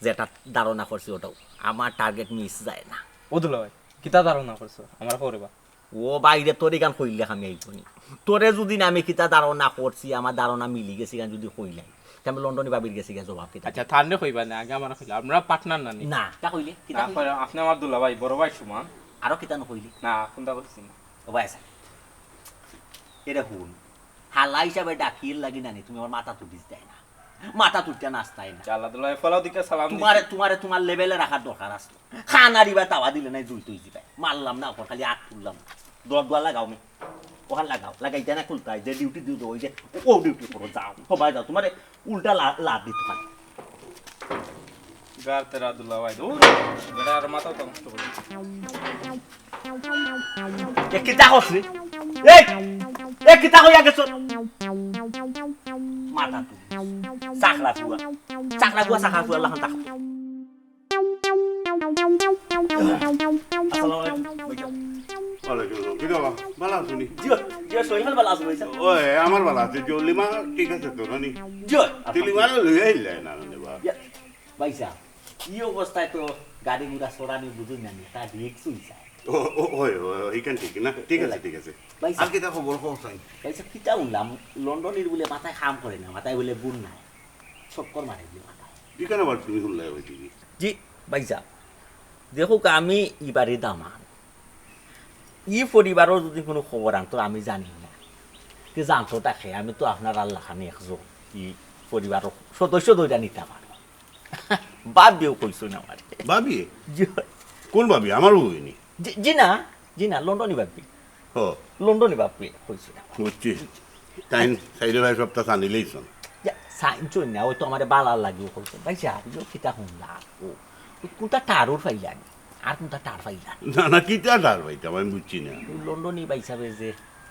যেটা ধারণা করছি ওটাও। আমার টার্গেট মিস যায় না। ও দুলাভাই, কিতা ধারণা করছো? আমার খবরে বা। ও বাইরে, তোর ইখান কইলে আমি আইতো নি। তোরে যুদি না আমি কিতা ধারণা করছি, আমার ধারণা মিলি গেছে, ইখান যুদি কইলাই, তে আমি লন্ডনী ভাবির গেছে গিয়া জবাব কিতা? আচ্ছা, তানরে কইবা না, আগে আমারে কইলা, আমরা পার্টনার না নি? না, কিতা কইলে? কিতা না, কইলে? কইলাম, আপনে আমার দুলাভাই, বড় ভাই সমান। আরো কিতা না কইলি? না, কুনতা কইছি না। ও ভাই, আচ্ছা। এটা হুন, হালা হিসাবে ডাকির লাগি নানি, তুমি আমার মাথা তুলিস দেয় না, মাথা তুলতে নাস্তায় না। আল্লাহ দুলাভাই, ফলাও দিকে সালাম দিছি। তোমারে, তোমারে তোমার লেভেলে রাখার দরকার আছে। খানারি বা তাওয়া দিলে নাই, জুই তুই দিবাই। মারলাম না, ওপর খালি আত তুললাম। দর দোয়া লাগাও মি। ওখান লাগাও, লাগাই দেয় না খুলতাই, যে ডিউটি দিয়ে দেবো, ওই যে ও ডিউটি করো, যাও, সবাই যাও, তোমারে উল্টা লা-, লাভ দিত খালি। গার তেরা দুলাভাই, ধুর, বেটা আর মাথাও তো নষ্ট করে। এ কিতা কস রে? এই, এ কিতা কইয়া গেছ? মাথা তুই। চাকরা ফুয়া। চাকরা ফুয়া, চাকরা ফুয়া, লাখান থাক। আসসালামু আলাইকুম, ভাইজান। ওয়ালাইকুম আসসালাম। কিতা বা? ভালা আছো নি? জি, জি, শরীর ভালা আছে, ভাইজান। ওই, আমার ভালা আছে। জলিমা ঠিক আছে তো, নানি? জি, তে লিমারে লইয়া আইলে না, নানি বা? ইয়া, ভাইজান, এই অবস্থায় তো গাড়ি ঘোড়া চড়ানি বুঝুন না নি, তা রিস্ক হইছে। ও, ও, ওই, ওই, ওই, ইখান ঠিক না? ঠিক আছে, ঠিক আছে। ভাইজান। আর কিতা খবর কও চাই? ভাইজান, কিতা শুনলাম, লন্ডনীর বুলে মাথায় কাম করে না, মাথায় বুলে গুণ নাই। চক্কর মারে বুলে মাথায়। ইখান আবার তুমি শুনলায় অইছে কি? জি, ভাইজান, দেখুক, আমি ই বাড়ির দামান। ই পরিবারর যুদি কুনু খবর আনতো, আমি জানি না। কে জানতো তাকে, আমি তো আপনারার লাখান একজন। ই পরিবারর সদস্য ধইরা নিতা পারো। ভাবিও কইছইন আমারে। ভাবি? জি। কুন ভাবি? আমার বউ নি? জি, জি না, জি না, লন্ডনী ভাবি। ও। লন্ডনী ভাবি কইছইন আমারে। বুঝছি। তাইন সাইডে ভাই সবটা জানিলেই শোন। যা, সাইন চইন না, ওই তো আমারে বালার লাগিও কইছইন। ভাইসাব, ইও কিতা হুনলাম? ও, ও কুনটা টারুর পাইলানি? আর কুনটা টার পাইলানি? না, না, কিতা টার পাইতাম, আমি বুঝছি না। ও লন্ডনী ভাইসাবে যে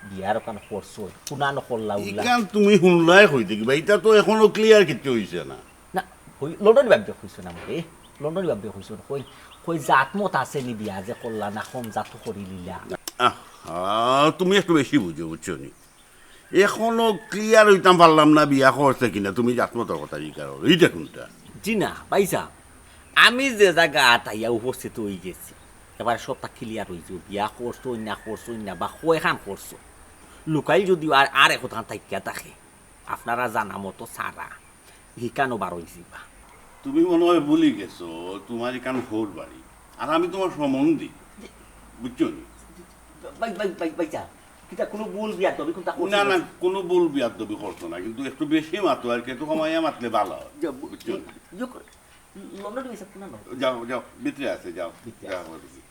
বিয়ার ওখান করছইন, কুনান করলা উলা। ইখান তুমি হুনলায় কই থাকি বা, ইটা তো এখনো ক্লিয়ার কিচ্ছু হইছে না। না, হই-, লন্ডনী ভাবি কইছইন আমারে, লন্ডনী ভাবি কইছইন, কই, কই জাত মত আছে নি বিয়া যে করলা না, কম জাত করি লিলা। আহা, তুমি একটু বেশি বুঝো, বুঝছো নি? এখনো ক্লিয়ার হইতাম পারলাম না বিয়া করছে কিনা, তুমি জাত মতর কথা জিকার করো, ইটা কুনটা? জি না, ভাইসাব, আমি যে জাগাত আইয়া উপস্থিত হই গেছি, এবার সবটা ক্লিয়ার হইছে, বিয়া করছইন না, করছইন না, বা কয়খান করছইন। লুকাইল যুদি আর, আর একখান থাকিয়া থাকে, আপনারা জানা মতো সারা, হিকানো বার হইছি বা। তুমি মনে হয় ভুলি গেছো, তোমার ইখান হউর বাড়ি, আর আমি তোমার সম্বন্ধী, বুঝছো নি? ভাই, ভাই, ভাই, ভাইসাব, কিতা কুনু ভুল বিয়াদবি কুনটা করছি না, না, না? কুনু ভুল বিয়াদবি করছো না, কিন্তু একটু বেশি মাতো আর কি, একটু কমাইয়া মাতলে ভালা হয়, যা, বু-, বুঝছো নি? ইয়ে করে, লন্ডনী ভাইসাব কুনান? যাও, যাও, ভিতরে আছে, যাও, ভিতরে যাও, আছে। ওই দিকে।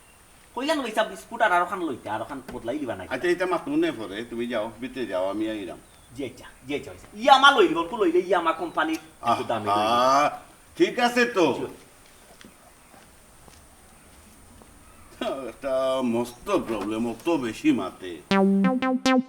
কইলাম ভাইসাব, বিস্কুট আর আরোখান লইতা, আরোখান বদলাই দিবা না? আচ্ছা, ইটা মাতমু নে পরে, তুমি যাও, ভিতরে যাও, আমি আইরাম। জি আচ্ছা, জি আচ্ছা, ভাইসাব। ইয়ামা লইলি, বলকু লইলে ইয়ামা কোম্পানির একটু দামি লইলি। আহা, ঠিক আছে তো। জি। একটা মস্ত প্রবলেম, অত বেশি মাতে। আসসালামু আলাইকুম।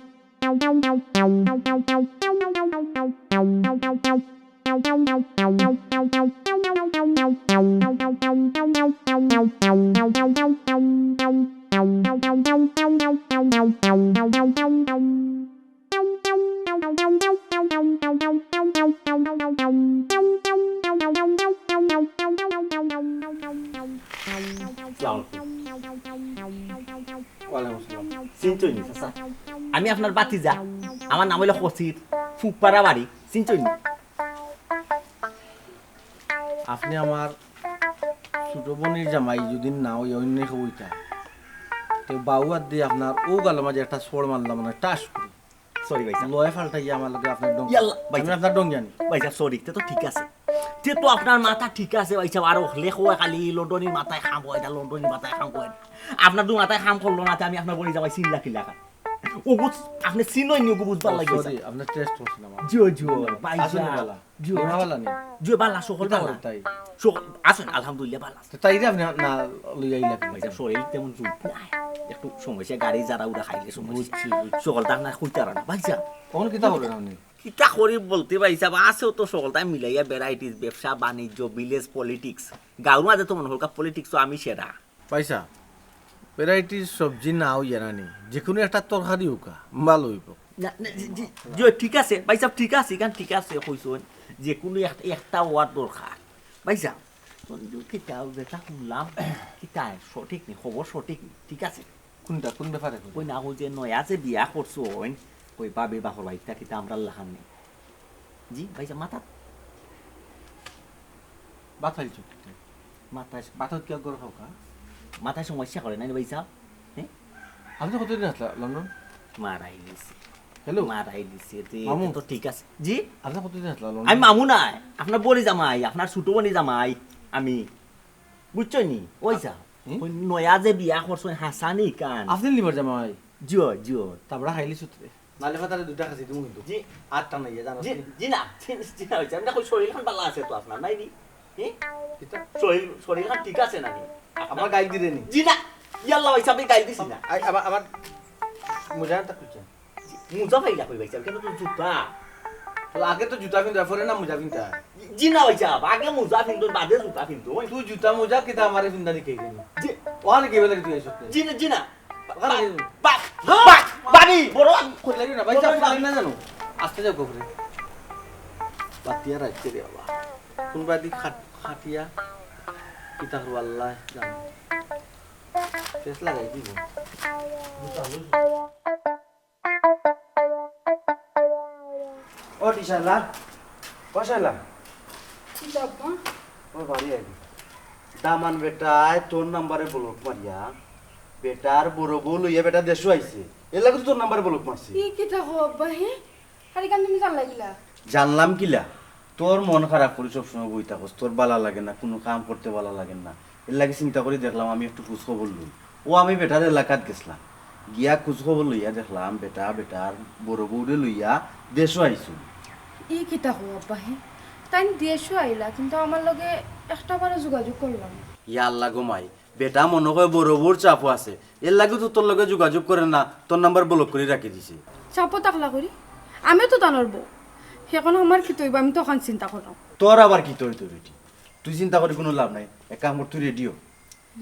ওয়ালাইকুম আসসালাম। চিনছইন নি, চাচা? আমি আপনার ভাতিজা। আমার নাম অইলো কসির, ফুকপাড়া বাড়ি। চিনছইন নি? আপনে আমার ছোট বইনর জামাই যুদি না অইয়া অইন্য কেউ অইতা, তে বাউ আত দি আপনার অউ গালর মাঝে একটা চড় মারলাম, মানে, টাস করি। সরি ভাইসাব। লয়ে ফাল্টাইয়া আমার লগে আপনার ডং-, ইয়াল্লা, আমি ভাইসাব। আপনার ডং জানি। ভাইসাব, সরি, তে তো ঠিক আছে। তে তো আপনার মাথা ঠিক আছে ভাইসাব, আর অকলে কয় খালি লন্ডনীর মাথায় কাম করে না, লন্ডনীর মাথায় কাম করে না। আপনার তো মাথায় কাম করলো না, তে আমি আপনার বইনর জামাই চিনলা কিলা? অগু আপনে চিনইন নি, অগু বুঝবার লাগি। সরি, আপনার টেস্ট করছিলাম আমি। জি, জি, ভাইসাব। আছেন ভালা? জি, ইমা ভালা নি? জি, ভালা, সকল কিতা ভালা। করে তাই? সকল আছেন, আলহামদুলিল্লাহ, ভালা আছেন। তো তাইরে আপনে না লইয়া আইলা কেনে? ভাইসাব, শরীর তেমন জুত নাই। একটু সমস্যা, গাড়ি যারা উড়া খাইলে সমস্যা। বুঝছি, বুঝছি। সকলতা আপনার কইতারা না, ভাইসাব। অখন কিতা করইন আপনে? কিতা করি বলতে ভাইসাব, আছেও তো সকলতা মিলাইয়া ভ্যারাইটিজ, ব্যবসা, বাণিজ্য, ভিলেজ পলিটিক্স। গাঁওর মাঝে তো মনে হলকা পলিটিক্সও আমি সেরা। ভাইসাব, ভ্যারাইটিজ সবজি না অইয়া না নি, যেকুনু একটা তরকারি অউক্কা, ভালা অইবো। না, না, জি, জি, জি, ঠিক আছে, ভাইসাব, ঠিক আছে, ইখান ঠিক আছে, কইছইন, যেকুনু এক-, একটা অওয়ার দরকার। ভাইসাব, বন্ধু, কিতা যেটা হুনলাম, কিতা সঠিক নি, খবর সঠিক নি, ঠিক আছে? কোনটা, কোন ব্যাপারে? ওই না, ওই যে নয়া যে বিয়া করছইন, ওই ভাবির বাপর বাড়িত কিতা আমরার লাখান নি? জি, ভাইসাব, মাথাত ভাত খাইছো? মাথায়, ভাতত কিয়া গড় খাও কা? মাথায় সমস্যা করে না নি ভাইসাব? হ্যাঁ? আপনি কতদিন আসলা লন্ডন? মারাই দিছে। হ্যালো? মারাই দিছে। তে মামু। তো ঠিক আছে। জি? আপনি কতদিন আসলা লন্ডন? আমি মামু নায়, আপনার বড়ি জামাই, আপনার ছোট বড়ি জামাই আমি। বুঝছইন নি? ওই যা। হুম? ওই নয়া যে বিয়া করছইন, হাছা নি কান? আপনি লিবার জামাই? জিও, জিও। তাবড়া খাইলি সুতরে। নালে ফাতারে দুইটা খাসি দিমু কিন্তু। জি। আটটা নাই, জানো জি, নি? জি না, জি, জি না, ওই যে, আমরা কই শরীর খান ভালা আছে তো আপনার, নাই নি? হি? কিতা? শরীর, শরীর খান ঠিক আছে না নি? আমার গাইল দিলে নি? জি না, ইয়াল্লা ভাইসাব, আমি গাইল দিছি না। আই, আমার, আমার মুজা আনতা খুলছে। মুজা ভাই না কই ভাইসাব, কেন তো জুতা? তাহলে আগে তো জুতা পিনতা, পরে না মুজা পিনতা? জি না ভাইসাব, আগে মুজা পিনতো, বাদে জুতা পিনতো। ওই তুই জুতা মুজা কিতা আমারে পিনতা নি কে জানি? জি। ওখানে কে বেলা তুই এসব? জি না, জি না। ওখানে কে জানি? বা-, বা-, বাড়ি, বড়। কই লাগি না, ভাইসাব, বড়। পারি না জানো? আস্তে যাও কবরে। বাতিয়া রাখছে রে বাবা। কোন বাদি খাট-, খাটিয়া? কিতা করবো আল্লাহ জানে। শেষ লাগাই দিব। ও টিশালা, ও শালা। কিতা আব্বা? ও বাড়ি আইবি। দামান বেটায় তোর নাম্বারে ব্লক মারিয়া, বেটার বড় বউ লইয়া বেটা দেশো আইছে। এর লাগি তো তোর নাম্বারে ব্লক মারছে। ই কিতা কও আব্বা, হে? আর ইখান তুমি জানলা কিলা? জানলাম কিলা? তোর মন খারাপ করি সবসময় বই থাকস, তোর বালা লাগে না, কুনু কাম করতে বালা লাগে না। এর লাগি চিন্তা করি দেখলাম আমি একটু খোঁজ খবর লই। ও আমি বেটার এলাকাত গেছলাম, গিয়া খোঁজ খবর লইয়া দেখলাম বেটা বেটার বড় বউরে লইয়া দেশো আইছইন। ই কিতা কও আব্বা হে? তাইন দেশো আইলা, কিন্তু আমার লগে একটা বারও যোগাযোগ করলা না। ইয়া আল্লাহ গো মাই, বেটা মনো কয় বড় বউর চাপো আছে, এর লাগি তো তোর লগে যোগাযোগ করে না, তোর নাম্বার ব্লক করি রাখি দিছে। চাপো থাকলা করি? আমিও তো তানর বউ। এখন আমার কিতা অইবো, আমি তো অখান চিন্তা করলাম। তোর আবার কিতা অইতো বেটি? তুই চিন্তা করি কুনু লাভ নাই। এক কাম কর, তুই রেডি অ।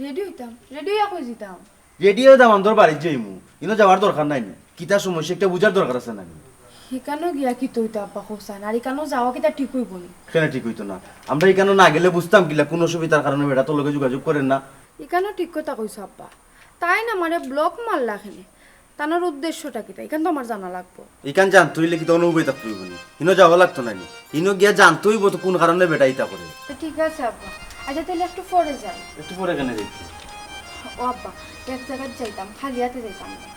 রেডি অইতাম? রেডি অইয়া কই যিতাম? রেডি অইয়া দামান্দর বাড়িত যাইমু। ইনো যাওয়ার দরকার নাই নি? কিতা সমস্যা একটা বুঝার দরকার আছে না নি? হিকানো গিয়া কিতা অইতো আব্বা কও চাইন? আর ইকানো যাওয়া কিতা ঠিক অইবো নি? কেনে ঠিক অইতো না? আমরা ইকানো না গেলে বুঝতাম কিলা কুন অসুবিধার কারণে বেটা তোর লগে যোগাযোগ করের না? ইকানো ঠিক কথা কইছো আব্বা। তাইন আমারে ব্লক মারলা কেনে? তানর উদ্দেশ্যটা কিতা? ইখান তো আমার জানা লাগবো। ইখান জানতে অইলে কিতা অনো উবাই থাকতে অইবো নি? হিনো যাওয়া লাগতো না নি? হিনো গিয়া জানতে অইবো তো কুন কারণে বেটা ইতা করে। তো ঠিক আছে আব্বা। আচ্ছা, তাইলে একটু পরে যাই। একটু পরে কেনে যাইতে? ও আব্বা, এক জাগাত যাইতাম, খালি আতে যাইতাম না।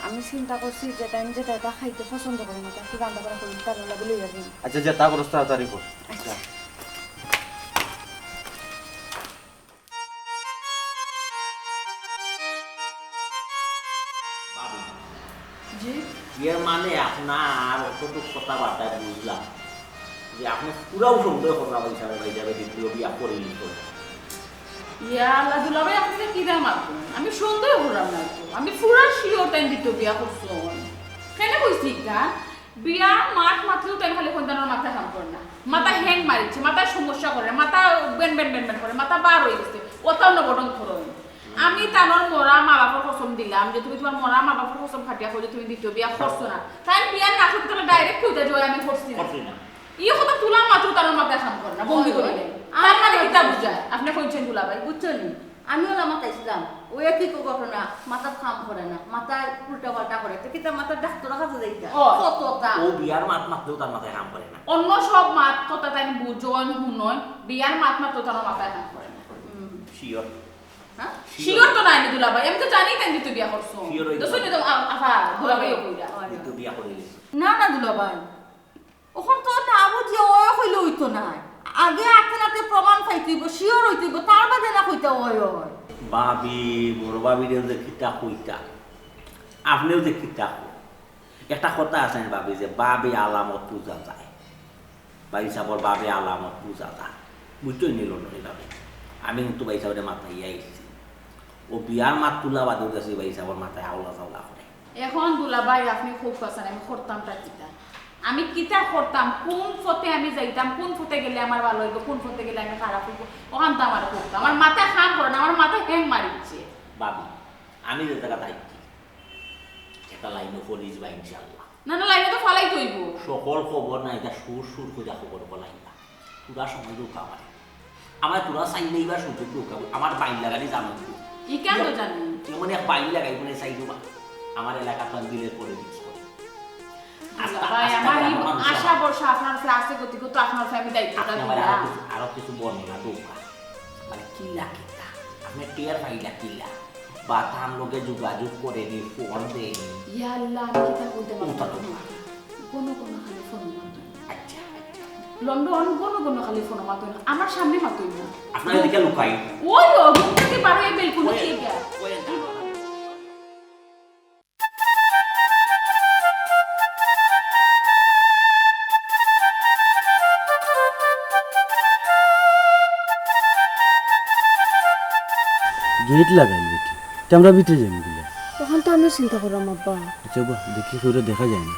আমি চিন্তা করছি যে তাইন যেটা এটা খাইতে পছন্দ করে না, একটু রান্না বাড়া করি, তার লাগি লইয়া যাই। আচ্ছা, যা, তা করস, তাড়াতাড়ি কর। আচ্ছা। যা। ভাবি, জি? এর মানে আপনার অতটুক কথাবার্তায় বুঝলাম যে আপনি পুরাও সন্দেহ কররা ভাই সাহেব, ভাই সাহেব দ্বিতীয় বিয়া করিনি তো। ইয়া আল্লাহ, দুলাভাই, আপনি কিতা মাতইন? আমি সন্দেহ করলাম না তো, আমি পুরা শিওর তাইন দ্বিতীয় বিয়া করছইন। কেনে কইছি ইটা? বিয়ার মাত মাতলেউ তাইন খালি কইন তানর মাথায় কাম করে না, মাথায় হ্যাং মারিচ্ছে, মাথায় সমস্যা করে, মাথা বেন বেন বেন বেন করে, মাথা বার অই গেছে, অতাও নবডং করইন। আমি তানর মরা মা বাপর কসম দিলাম যে তুমি তুমার মরা মা বাপর কসম খাটিয়া কও যে তুমি দ্বিতীয় বিয়া করছো না। তাইন বিয়ার না করতে তাইলে ডাইরেক্ট কইতা যে, "ওই আমি করছি না।" করছি না। ই কথা তুলা মাত্র তানর মাথায় কাম করে না, বন্দি করি নাই। তার মানে কিতা বুঝায়? আপনি কইছেন দুলাভাই, বুঝছেন নি? আমিও না মাথায় ছিলাম, ওই একই তো ঘটনা, মাথার কাম করে না, মাথায় উল্টা পাল্টা করে। তো কিতা মাথার ডাক্তারের কাছে যাইতা? ও। কতটা? ও বিয়ার মাত মাতলেও তার মাথায় কাম করে না। অন্য সব মাত কথা তাইন বুঝইন, হুনইন, বিয়ার মাত মাতলেও তার মাথায় কাম করে না। হুম। শিওর? হ্যাঁ? শিওর। শিওর তো নায় নি দুলাভাই, আমি তো জানি তাইন দ্বিতীয় বিয়া করছো। শিওর অইতো। দোস্ত নি তো আ-, আফা, দুলাভাইও কইরা। দ্বিতীয় বিয়া করিলিছি। না, না দুলাভাই, অখন তো না বুঝিয়া অয় কইলে অইতো নায়। আগে আতে নাতে প্রমাণ পাইতে অইবো, শিওর অইতে অইবো, তার বাদে না কইতা অয় অয়। ভাবি, বড় ভাবিরেও যে কিতা কইতা, আপনেও যে কিতা কইন। একটা কথা আছে না ভাবি, যে বাবে আলামত বুঝা যায়। ভাই সাবর বাবে আলামত বুঝা যায়। বুঝছইন নি লন্ডনী ভাবি? আমি কিন্তু ভাই সাবরে মাতাইয়া আইছি। ও বিয়ার মাত তুলা বাদেও দেখছি ভাই সাবর মাথায় আওলা চাওলা করে। এখন দুলাভাই, আপনি খুব কইছেন, আমি করতামটা কিতা? আমি কিতা করতাম? কুন পথে আমি যাইতাম? কুন পথে গেলে আমার ভালা অইবো? কুন পথে গেলে আমি খারাপ অইবো? অখান তো আমার করতাম। আমার মাথায় কাম করে না, আমার মাথায় হ্যাং মারিচ্ছে। ভাবি, আমি যে জাগাত আইছি, একটা লাইনও পড়িস বা ইনশাআল্লাহ। না, না, লাইনে তো ফালাইতে অইবো। সকল খবর না, এটা সুর সুর কইরা খবর বলাইবা। তোরা সময় দৌকা আমারে। আমার তোরা চাইলে এবার সুযোগ দৌকা, আমার বাইন লাগানি জানো তো। ইখান তো জানি। এমন এক বাইর লাগাইবো নে চাইরোবা। আমার এলাকাত তো দিলে পলিটিক্স করে। আর তা-, ভাই, আস্তা আমার এই গ্রামর মানুষ আশা আমার। ভরসা আপনার উপরে আছে, গতিকে তো আপনার উপরে আমি দায়িত্বটা আপনি আমার দিলাম। আরো কিছু, আরো কিছু বর্ণনা দরকার। মানে, কিলা কিতা? আপনি টের পাইলা কিলা? বা তার লগে যোগাযোগ করেনি, ফোন দেয়নি। ইয়া আল্লাহ, আমি কিতা কইতে পারবো? ওটা তো। ঘন ঘন খালি ফোন মাতইন। আচ্ছা, আচ্ছা। লন্ডন ঘন ঘন খালি ফোন মাতইন। আমার সামনে মাতইন না। আপনার এদিকে লুকাই। ওই, ও ঘুম থেকে বার হয়ে বেলকুনি ওই, দিয়ে গেল। ওই, গেট লাগাইল বেটি। তে আমরা ভিতরে যাইমু কিলা? অখন তো আমিও চিন্তা করলাম, আব্বা। আচ্ছা, বা, দেখি কেউরে দেখা যায় না।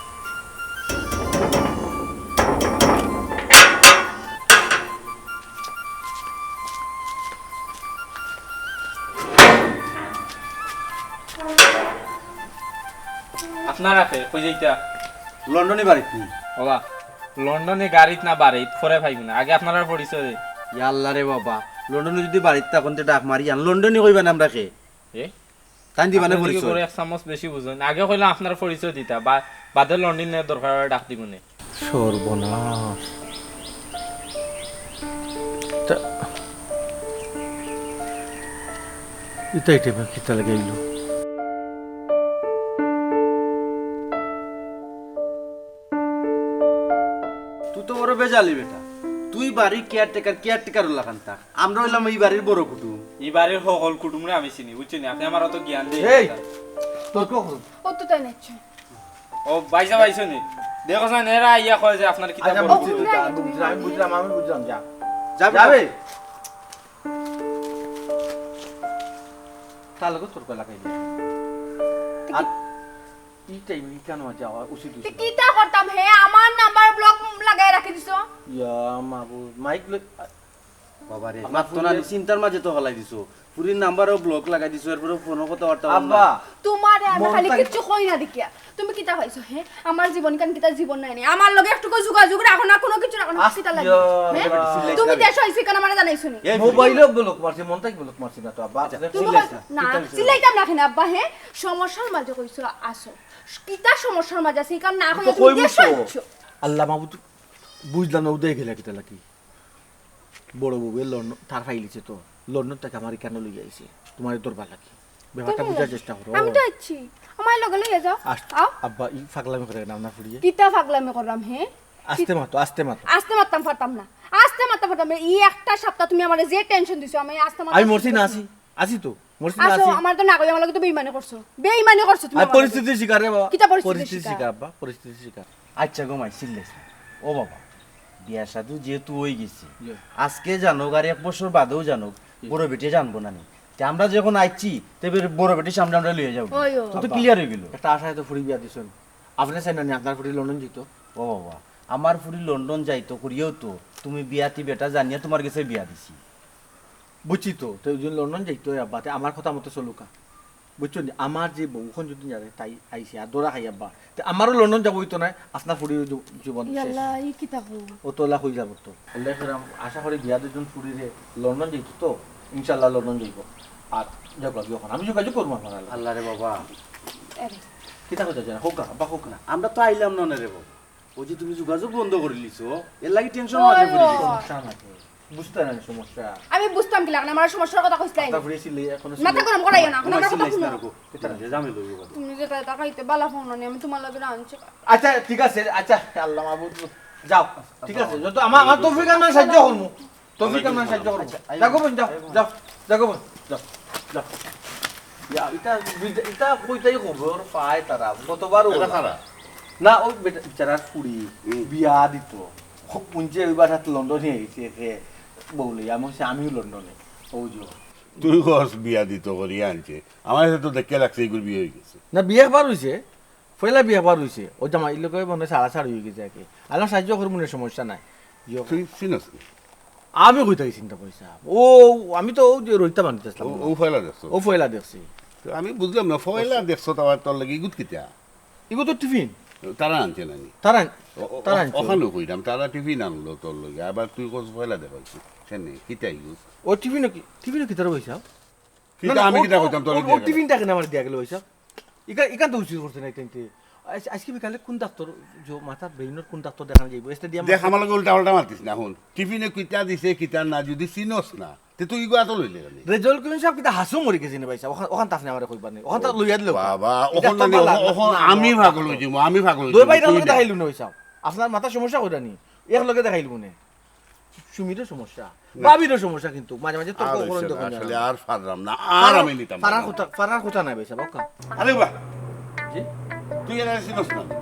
আপনারা কে, কই যাইতা? লন্ডনে বাড়িত নি। বাবা, লন্ডনে গাড়িত না বাড়িত, পরে পাইবো না। আগে আপনারার পরিচয় দেই। ইয়া আল্লাহ রে বাবা, লন্ডনে যদি বাড়িত থাকইন তে ডাক মারি, আর লন্ডনে কইবা না আমরা কে? এ? তাইন দিবা না আপনারা কি পরিচয়? করে এক চামচ বেশি বুঝইন। আগে কইলাম আপনার পরিচয় দিতা, বা-, বাদে লন্ডনে দরকার অইলে ডাক দিমু নে। সর্বনাশ। তা, ইতা ইটা বা কিতা লাগাইলো? তুই তো বড় বেজালি বেটা। তুই বাড়ির কেয়ারটেকার, কেয়ারটেকার লাখান থাক। আমরা অইলাম ই বাড়ির বড় কুটুম। ই বাড়ির হকল কুটুমরে আমি চিনি, বুঝছইন নি? আপনে আমার অত জ্ঞান দিয়া এই, কথা। তোর কখন? ও তো তাই নিচ্ছে। ও, বাইসা বাইসা নি। দেখো স্যার, এরা আইয়া কয় যে আপনার কিতা আচ্ছা, বড় বুঝছি কুটুম। তো, তা বুঝলাম, আমি বুঝলাম, আমি বুঝলাম, যা। যাবে? যাবে? তার লগে তোর কয় লাগাই দে। আর ই টাইমে ই কেন যাওয়া উচিত তে হইছে না? কিতা করতাম হে? আমার নাম্বার ব্লক লাগাই রাখি দিছো। ইয়া মাবুদ, মাইক লই-, বাবা রে, আমার মাত তো না, ফোনে চিন্তার মাঝে তো ফালাই দিছো। ফুরির নাম্বারও ব্লক লাগাই দিছো, এরপরে ফোনও কথাবার্তা বন্ধ। আব্বা, তোমারে আমি মন খালি থাকি- কিচ্ছু কই না দেখিয়া। তুমি কিতা পাইছো, হে? আমার জীবন কান কিতা জীবন নায় নি? আমার লগে একটুকু যোগাযোগ রাখো না, কোনো কিছু রাখো না, আস-, কিতা লাগে? ইয়া হে? আল্লাহ। তুমি দেশো আইছো কেন আমারে জানাইছো নি? এই মোবাইলও ব্লক মারছি, মন থাকি ব্লক মারছি না তো, আব্বা। আচ্ছা, তুমি চিল্লাইছ কই-, না। না, চিল্লাইতাম না কেনে, আব্বা, হে? সমস্যার মাঝে কইছো আছো। কিতা সমস্যার মাঝে আছি, কারণ না তো কইয়া তুমি কইবো দেশো তো। আইছো। আল্লাহ মাবুদ, বুঝলাম না, উদয় গেলে কিতা লাগি? বড় বউয়ে লন্ডন, তার ফাইলিছে তো, লন্ডন থাকি আমারে কেনে লইয়া আইছে, তোমারে ধরবার লাগি। ব্যাপারটা তুমি বুঝার চেষ্টা করো। আমি তো আইছি, আমার লগে লইয়া যাও। আস-, আও। আব্বা, ই ফাগলামি করে না, আপনার ফুরিয়ে। কিতা ফাগলামি করলাম, হে? আস্তে মাতো, আস্তে মাতো। আস্তে মাততাম পারতাম না, আস্তে মাততাম পারতাম না। ই একটা সপ্তাহ তুমি আমারে যে টেনশন দিছো, আমি আস্তে মাততাম আমি মরছি না, পারতাম আছি, আছি তো, মরছি না, আছো, আছি। আমার তো না কই, আমার লগে তো বেইমানি করছো, বেইমানি করছো তুমি আর আমার লগে। পরিস্থিতির শিকার রে বাবা। কিতা পরিস্থিতির পরিস্থিতির শিকার? শিকার, আব্বা, পরিস্থিতির শিকার। আচ্ছা গো মাই, চিল্লাইছ না। ও বাবা, বিয়া শাদী যেহেতু হই গেছে, জি। আজকে জানুক আর এক বছর বাদেও জানুক, জি। বড় বেটি জানবো না নি। তে আমরা যখন আইছি, তে বে-, বড় বেটির সামনে আমরা লইয়া যাবো। ওই, ওই। তো, তো আব্বা, ক্লিয়ার হই গেল। একটা আশায় তো ফুরি বিয়া দিছইন। আপনে চাইন না নি আপনার ফুরি লন্ডন যাইতো? ও বাবা, আমার ফুরি লন্ডন যাইতো করিয়াউ তো তুমি বিয়াতি বেটা জানিয়া তোমার গেছে বিয়া দিছি। বুঝছি তো, তে যদি লন্ডন যাইতো আব্বা, তে আমার কথা মতো চলুকা। বুঝছো নি? আমার যে বউ অখন যদি জানে, তাই আইছে, আর ধরা খাই আব্বা। তে আমারও লন্ডন যাওয়া অইতো নায়, আপনার ফুরির জী-, জীবন শেষ। ইয়াল্লা, ই কিতা কও? ও তো অলা হই যাবো তো। আল্লাহ ফেরাম, আশা করি বিয়া দুইজন ফুরিরে লন্ডন যাইতো তো, ইনশাআল্লাহ লন্ডন যাইবো। আর যাও বাকি অখন আমি যোগাযোগ করবো আমার আল্লাহ। আল্লাহ রে বাবা। আরে। কিতা কইতা জানা? হোক না, আব্বা হোক না। আমরা তো আইলাম না রে বাবা। ওই যে তুমি যোগাযোগ বন্ধ করি লিছো, এর লাগি টেনশন ও। মাঝে পড়ি গেছি। সমস্যা নাই। বুঝতে না সমস্যা। আমি বুঝতাম কিলা কেনে, আমার সমস্যার কথা কইছলায় নি। আপনার ফুরি চিল্লাই এখনো মাথা চিল্লাই। গরম করাইও না, এখন আমার কথা চিল্লাইছ না শুনো। রকো। কিতা? তুমি যে জামাই লইও কথা। তুমি যে তাই তাকাইতে বালা ফোন নি, আমি তোমার লগে আনছি। আচ্ছা, ঠিক আছে, আচ্ছা, আল্লাহ মাবুদ, যাও। ঠিক আছে, যত আমার, আমার তৌফিক আমার সাহায্য করমু। তৌফিক আমার সাহায্য করমু। আচ্ছা, যাও গো বোন, যাও, যাও, যাও গো বোন, যাও, যাও। ইয়া, ইটা, ইটা কইতাই খবর পায় তারা, গতবারও এটা ওরা। খারাপ। না, ওই বেটা, বেচারার ফুরি, হুম। বিয়া দিত। খুব পুঞ্জে ওই বাসাত লন্ডনে আইছে, একে বউ লইয়া, আমি কইছি, আমিও লন্ডনে। ও যে। তুই কস বিয়া দিত করি আনছে। আমার কাছে তো দেখে লাগছে, এইগুলো বিয়ে হয়ে গেছে। না, বিয়া একবার হইছে, পয়লা বিয়া একবার হইছে। ও জামাইর লগে মনে হয় ছাড়াছাড়ি হয়ে গেছে আর কি। আল্লাহ সাহায্য করবো না, সমস্যা নাই। ইয়ো। তুই চিনস নি? আমি কই থাকি চিনতাম পয়সা? ও, আমি তো ও যে রইতা বানিতেছিলাম। ও, ও পয়লা দেখছো? ও পয়লা দেখছি। তো আমি বুঝলাম না, পয়লা দেখছো তো আবার তোর লাগি ইগুত কিতা? ইগু তো টিফিন। তারা আনছে না নি? তারা আন-, ও, ও, তারা ও, আনছে। ওখানেও কইলাম, তারা টিফিন আনলো তোর লগে, আবার তুই কস পয়লা দেখাইছিস। কেনে? কিতা ইগু? ও টিফিনও কি, টিফিনও কি তারা পয়সা? কিতা না, না, আমি ও, কিতা ও, কইতাম তোরে ও, দিয়া ও গেল? টিফিনটা কেন আমার দিয়া গেল, ভাই সাহেব? ইকা-, ইকান তো উচিত করছে না, ইতাইন তে। আজ-, আজকে বিকালে কোন ডাক্তার, যে মাথার ব্রেইনর কোন ডাক্তার দেখানো যাইব? স্টেডিয়াম দেখ, আমার লগে উল্টা পাল্টা মাতিস না, হুন। টিফিনে কিতা দিছে, কিতা না, যদি চিনস না, তে তুই ইগুয়া তো লইলে কেনে? রেজাউল করিম সাহেব কিতা হাসু মরি গেছে নি, ভাই সাহেব? ওখান, ওখান তো আপনি আমারে কইবার নি। ওখান তো লইয়া দিলে বাবা, ওখান তো না, নি, না, ওখান, ওখান না, আমি না, পাগল না। হই যাবো, আমি পাগল হই দুই যাবো, ভাই তুই লগে দেখ। দেখাইলু না, ভাই সাহেব। আপনার মাথা সমস্যা কইরা নি? এক লগে দেখাইলু নে। সুমিরও সমস্যা, না। ভাবিরও সমস্যা, কিন্তু মাঝে মাঝে তর্ক আর করুন হইছে না, দেখুন আসলে যেন। আর পারলাম না, আর আমি নিতাম পারার পারলাম না। কথা, পারার কথা নাই, ভাই সাহেব, ওকা। আরে বাহ, জি? তুই এরা চিনস না?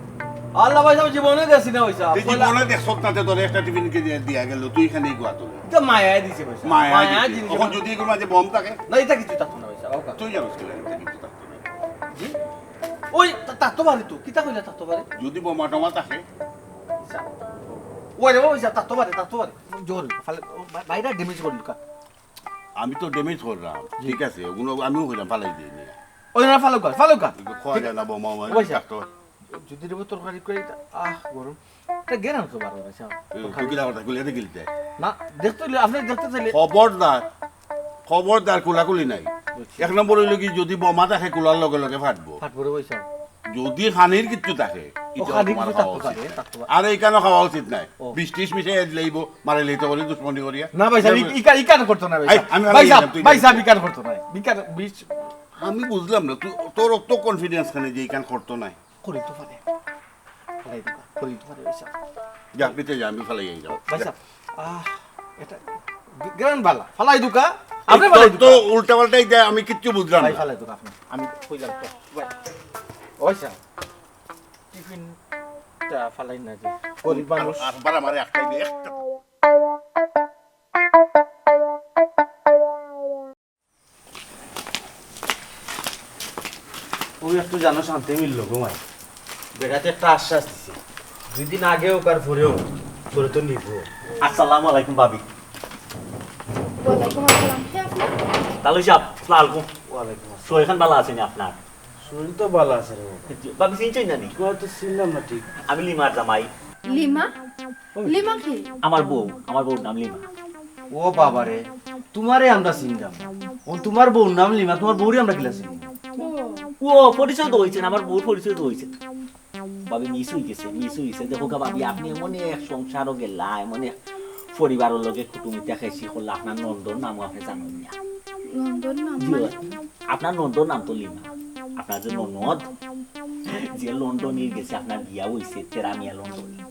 আল্লাহ, ভাই সাহেব, জীবনে দেখছি না, ভাই সাহেব। তুই পয়লা জীবনে দেখছস না, তে তোর একটা টিফিন কে দিয়া, দিয়া গেল, তুই এখানে ইগুয়া তো। এটা মায়ায় দিছে, ভাই সাহেব। মায়ায় মায়া দিছে। জিনিস ওখানে আমার যদি এগুলো মাঝে বম থাকে? না, এটা কিছু থাকতো না, ভাই সাহেব, ওকা। তুই জানোস কি লাগে, এটা কিছু থাকতো না। জি? ওই তা-, তার তো বাড়ি তো, কিতা কইলা তার তো বাড়ি? যদি বোমা টোমা থাকে? আচ্ছা। ওই রে, ওই যা, তার তো বাড়ি, তার তো বাড়ি। জোর, ফালে, ও, বা-, বাইরে ড্যামেজ করলি কা? আমি তো ড্যামেজ করলাম, জি। ঠিক আছে, ওগুলো আমিও কইলাম ফালাই দিই নি। ওই না, ফালো কা, ফালো কা। কিন্তু খোয়া যায় না, বোমা, বোমা, ওই যা। থাকতো। যদি রে তরকারি করে এটা, আহ, গরম। এটা গেরাম তো বারো গেছে। এ, তুই কিলা কথা, গুলিয়ে গিলতে? না, দেখতে হইলে, আপনি দেখতে চাইলে। খবরদার, খবরদার, কুলাকুলি নাই। বুঝছি। এক নম্বর হইলো কি, যদি বোমা থাকে, কুলার লগে লগে ফাটবো। ফাটবো রে, ওই সাহেব। যদি খানির কিচ্ছু থাকে, ও, এটা খানির তোমার কিছু খাওয়া থাকতে উচিত পারে, নাই। থাকতে পারে। আর এইখানে খাওয়া উচিত নাই। ও। বিশ ত্রিশ মিশে এড লইবো, মারে লইতে করি দুশ্মনি করিয়া। না ভাই সাহেব, এই, ই-, ইকা-, ইকান করতো না ভাই এই, সাহেব। আমি ভাই ভাই সাহেব, তুই ভাই সাহেব, ইকান করতো না। ইকান বিশ আমি বুঝলাম না, তুই, তোর অত কনফিডেন্স কেন যে ইকান করতো নাই? করি তো পারে। ফালাই দিবা, করি তো পারে ভাই সাহেব। যা, ভিতরে যা, আমি ফালাই যাই, যাও। ভাই সাহেব, আহ, এটা গ্রান বালা, ফালাই দুকা, আপনি এই ফালাই তো দুকা। উল্টা পাল্টাই দেয়, আমি কিচ্ছু বুঝলাম ভাই না। ফালাই দুকা আপনি, আমি কইলাম তো। ভাই, ওই সাহেব, টিফিনটা ফালাই না যে, গরিব মানুষ। আবার আমারে আটকাই দে, একটা। ও একটু জানো শান্তি মিলল গো মাই। বেটাতে একটা আশ্বাস দিছে, দুই দিন আগে হোক আর পরে হোক, তোরে তো নিব। আসসালামু আলাইকুম ভাবি। ওয়ালাইকুম আসসালাম। হে আপনি? তালু সাহেব, আসসালামু আলাইকুম। ওয়ালাইকুম আসসালাম। শরীর খান ভালা আছে নি আপনার? শরীর তো ভালা আছে রে বাবা। জি, ভাবি চিনছইন না নি? তোমার তো চিনলাম না ঠিক। আমি লিমার জামাই। লিমা? লিমা কি? আমার বউ, আমার বউর নাম লিমা। ও বাবা রে, তোমারে আমরা চিনলাম। ও তোমার বউর নাম লিমা, তোমার বউরে আমরা কিলা চিনি? ও। ও পরিচয় তো হইছে না, আমার বউর পরিচয় তো হইছে না। ভাবি মিস হই গেছে, মিস হই গেছে। দেখো গা ভাবি, আপনি এমন এক সংসারও গেলা, এমন এক পরিবারর লগে কুটুমিতা খাইছি করলা, আপনার নন্দর নামও আপনি জানেন না। নন্দর নাম জি, মানে? আপনার নন্দর নাম তো লিমা। আপনার যে ননদ, যে লন্ডনে গেছে, আপনার বিয়া হইছে, তেরা মিয়া লন্ডনে।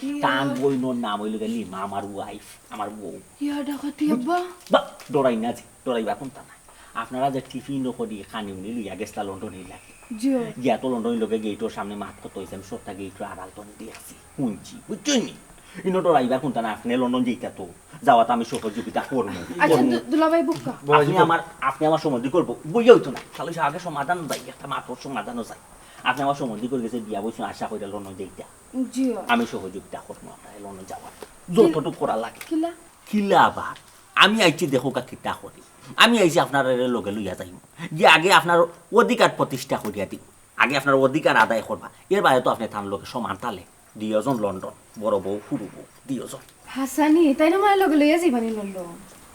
ইয়া। তান বইনর নাম হইল গিয়া লিমা, আমার ওয়াইফ, আমার বউ। ইয়া ডাকাতি আব্বা। বা, ডরাই না যে, ডরাইবা কোনটা নাই। আপনারা যে টিফিন করি খানি উনি লইয়া গেছলা লন্ডনে লাগে। জি। গিয়া তো লন্ডনে লগে গেইটর সামনে মাত কত হইছে, আমি সবটা গেইটর আড়াল তো দেখছি, শুনছি, বুঝছইন নি? ইনো ডরাইবার কোনটা না, আপনি লন্ডন যাইতা তো, যাওয়াত আমি সহযোগিতা করবো, আচ্ছা, করবো। দু-, দুলাভাই বুক্কা। আপনি আমার, আপনি আমার সম্বন্ধী করবো, বইয়া হইতো না। তাহলে সে আগে সমাধান যাই, একটা মাতর সমাধানও যাই। আপনি আমার সম্বন্ধী করে গেছে বিয়া বইছেন, আশা করি লন্ডন যাইতা। জি। আমি সহযোগিতা করবো আপনার লন্ডন যাওয়ার, যতটুকু করা লাগে। কিলা? কিলা আবার? আমি আইছি দেখো কা কিতা করি। আমি আইছি আপনার লগে লইয়া যাইমু। গিয়া আগে আপনার অধিকার প্রতিষ্ঠা করিয়া দিমু। আগে আপনার অধিকার আদায় করবা। এর বাইরে তো আপনি তান লগে সমান তালে। দুইজন লন্ডন, বড় বউ, হুরু বউ, দুইজন। হাসানি, তাইন আমারে লগে লইয়া যাইবা নি লন্ডন?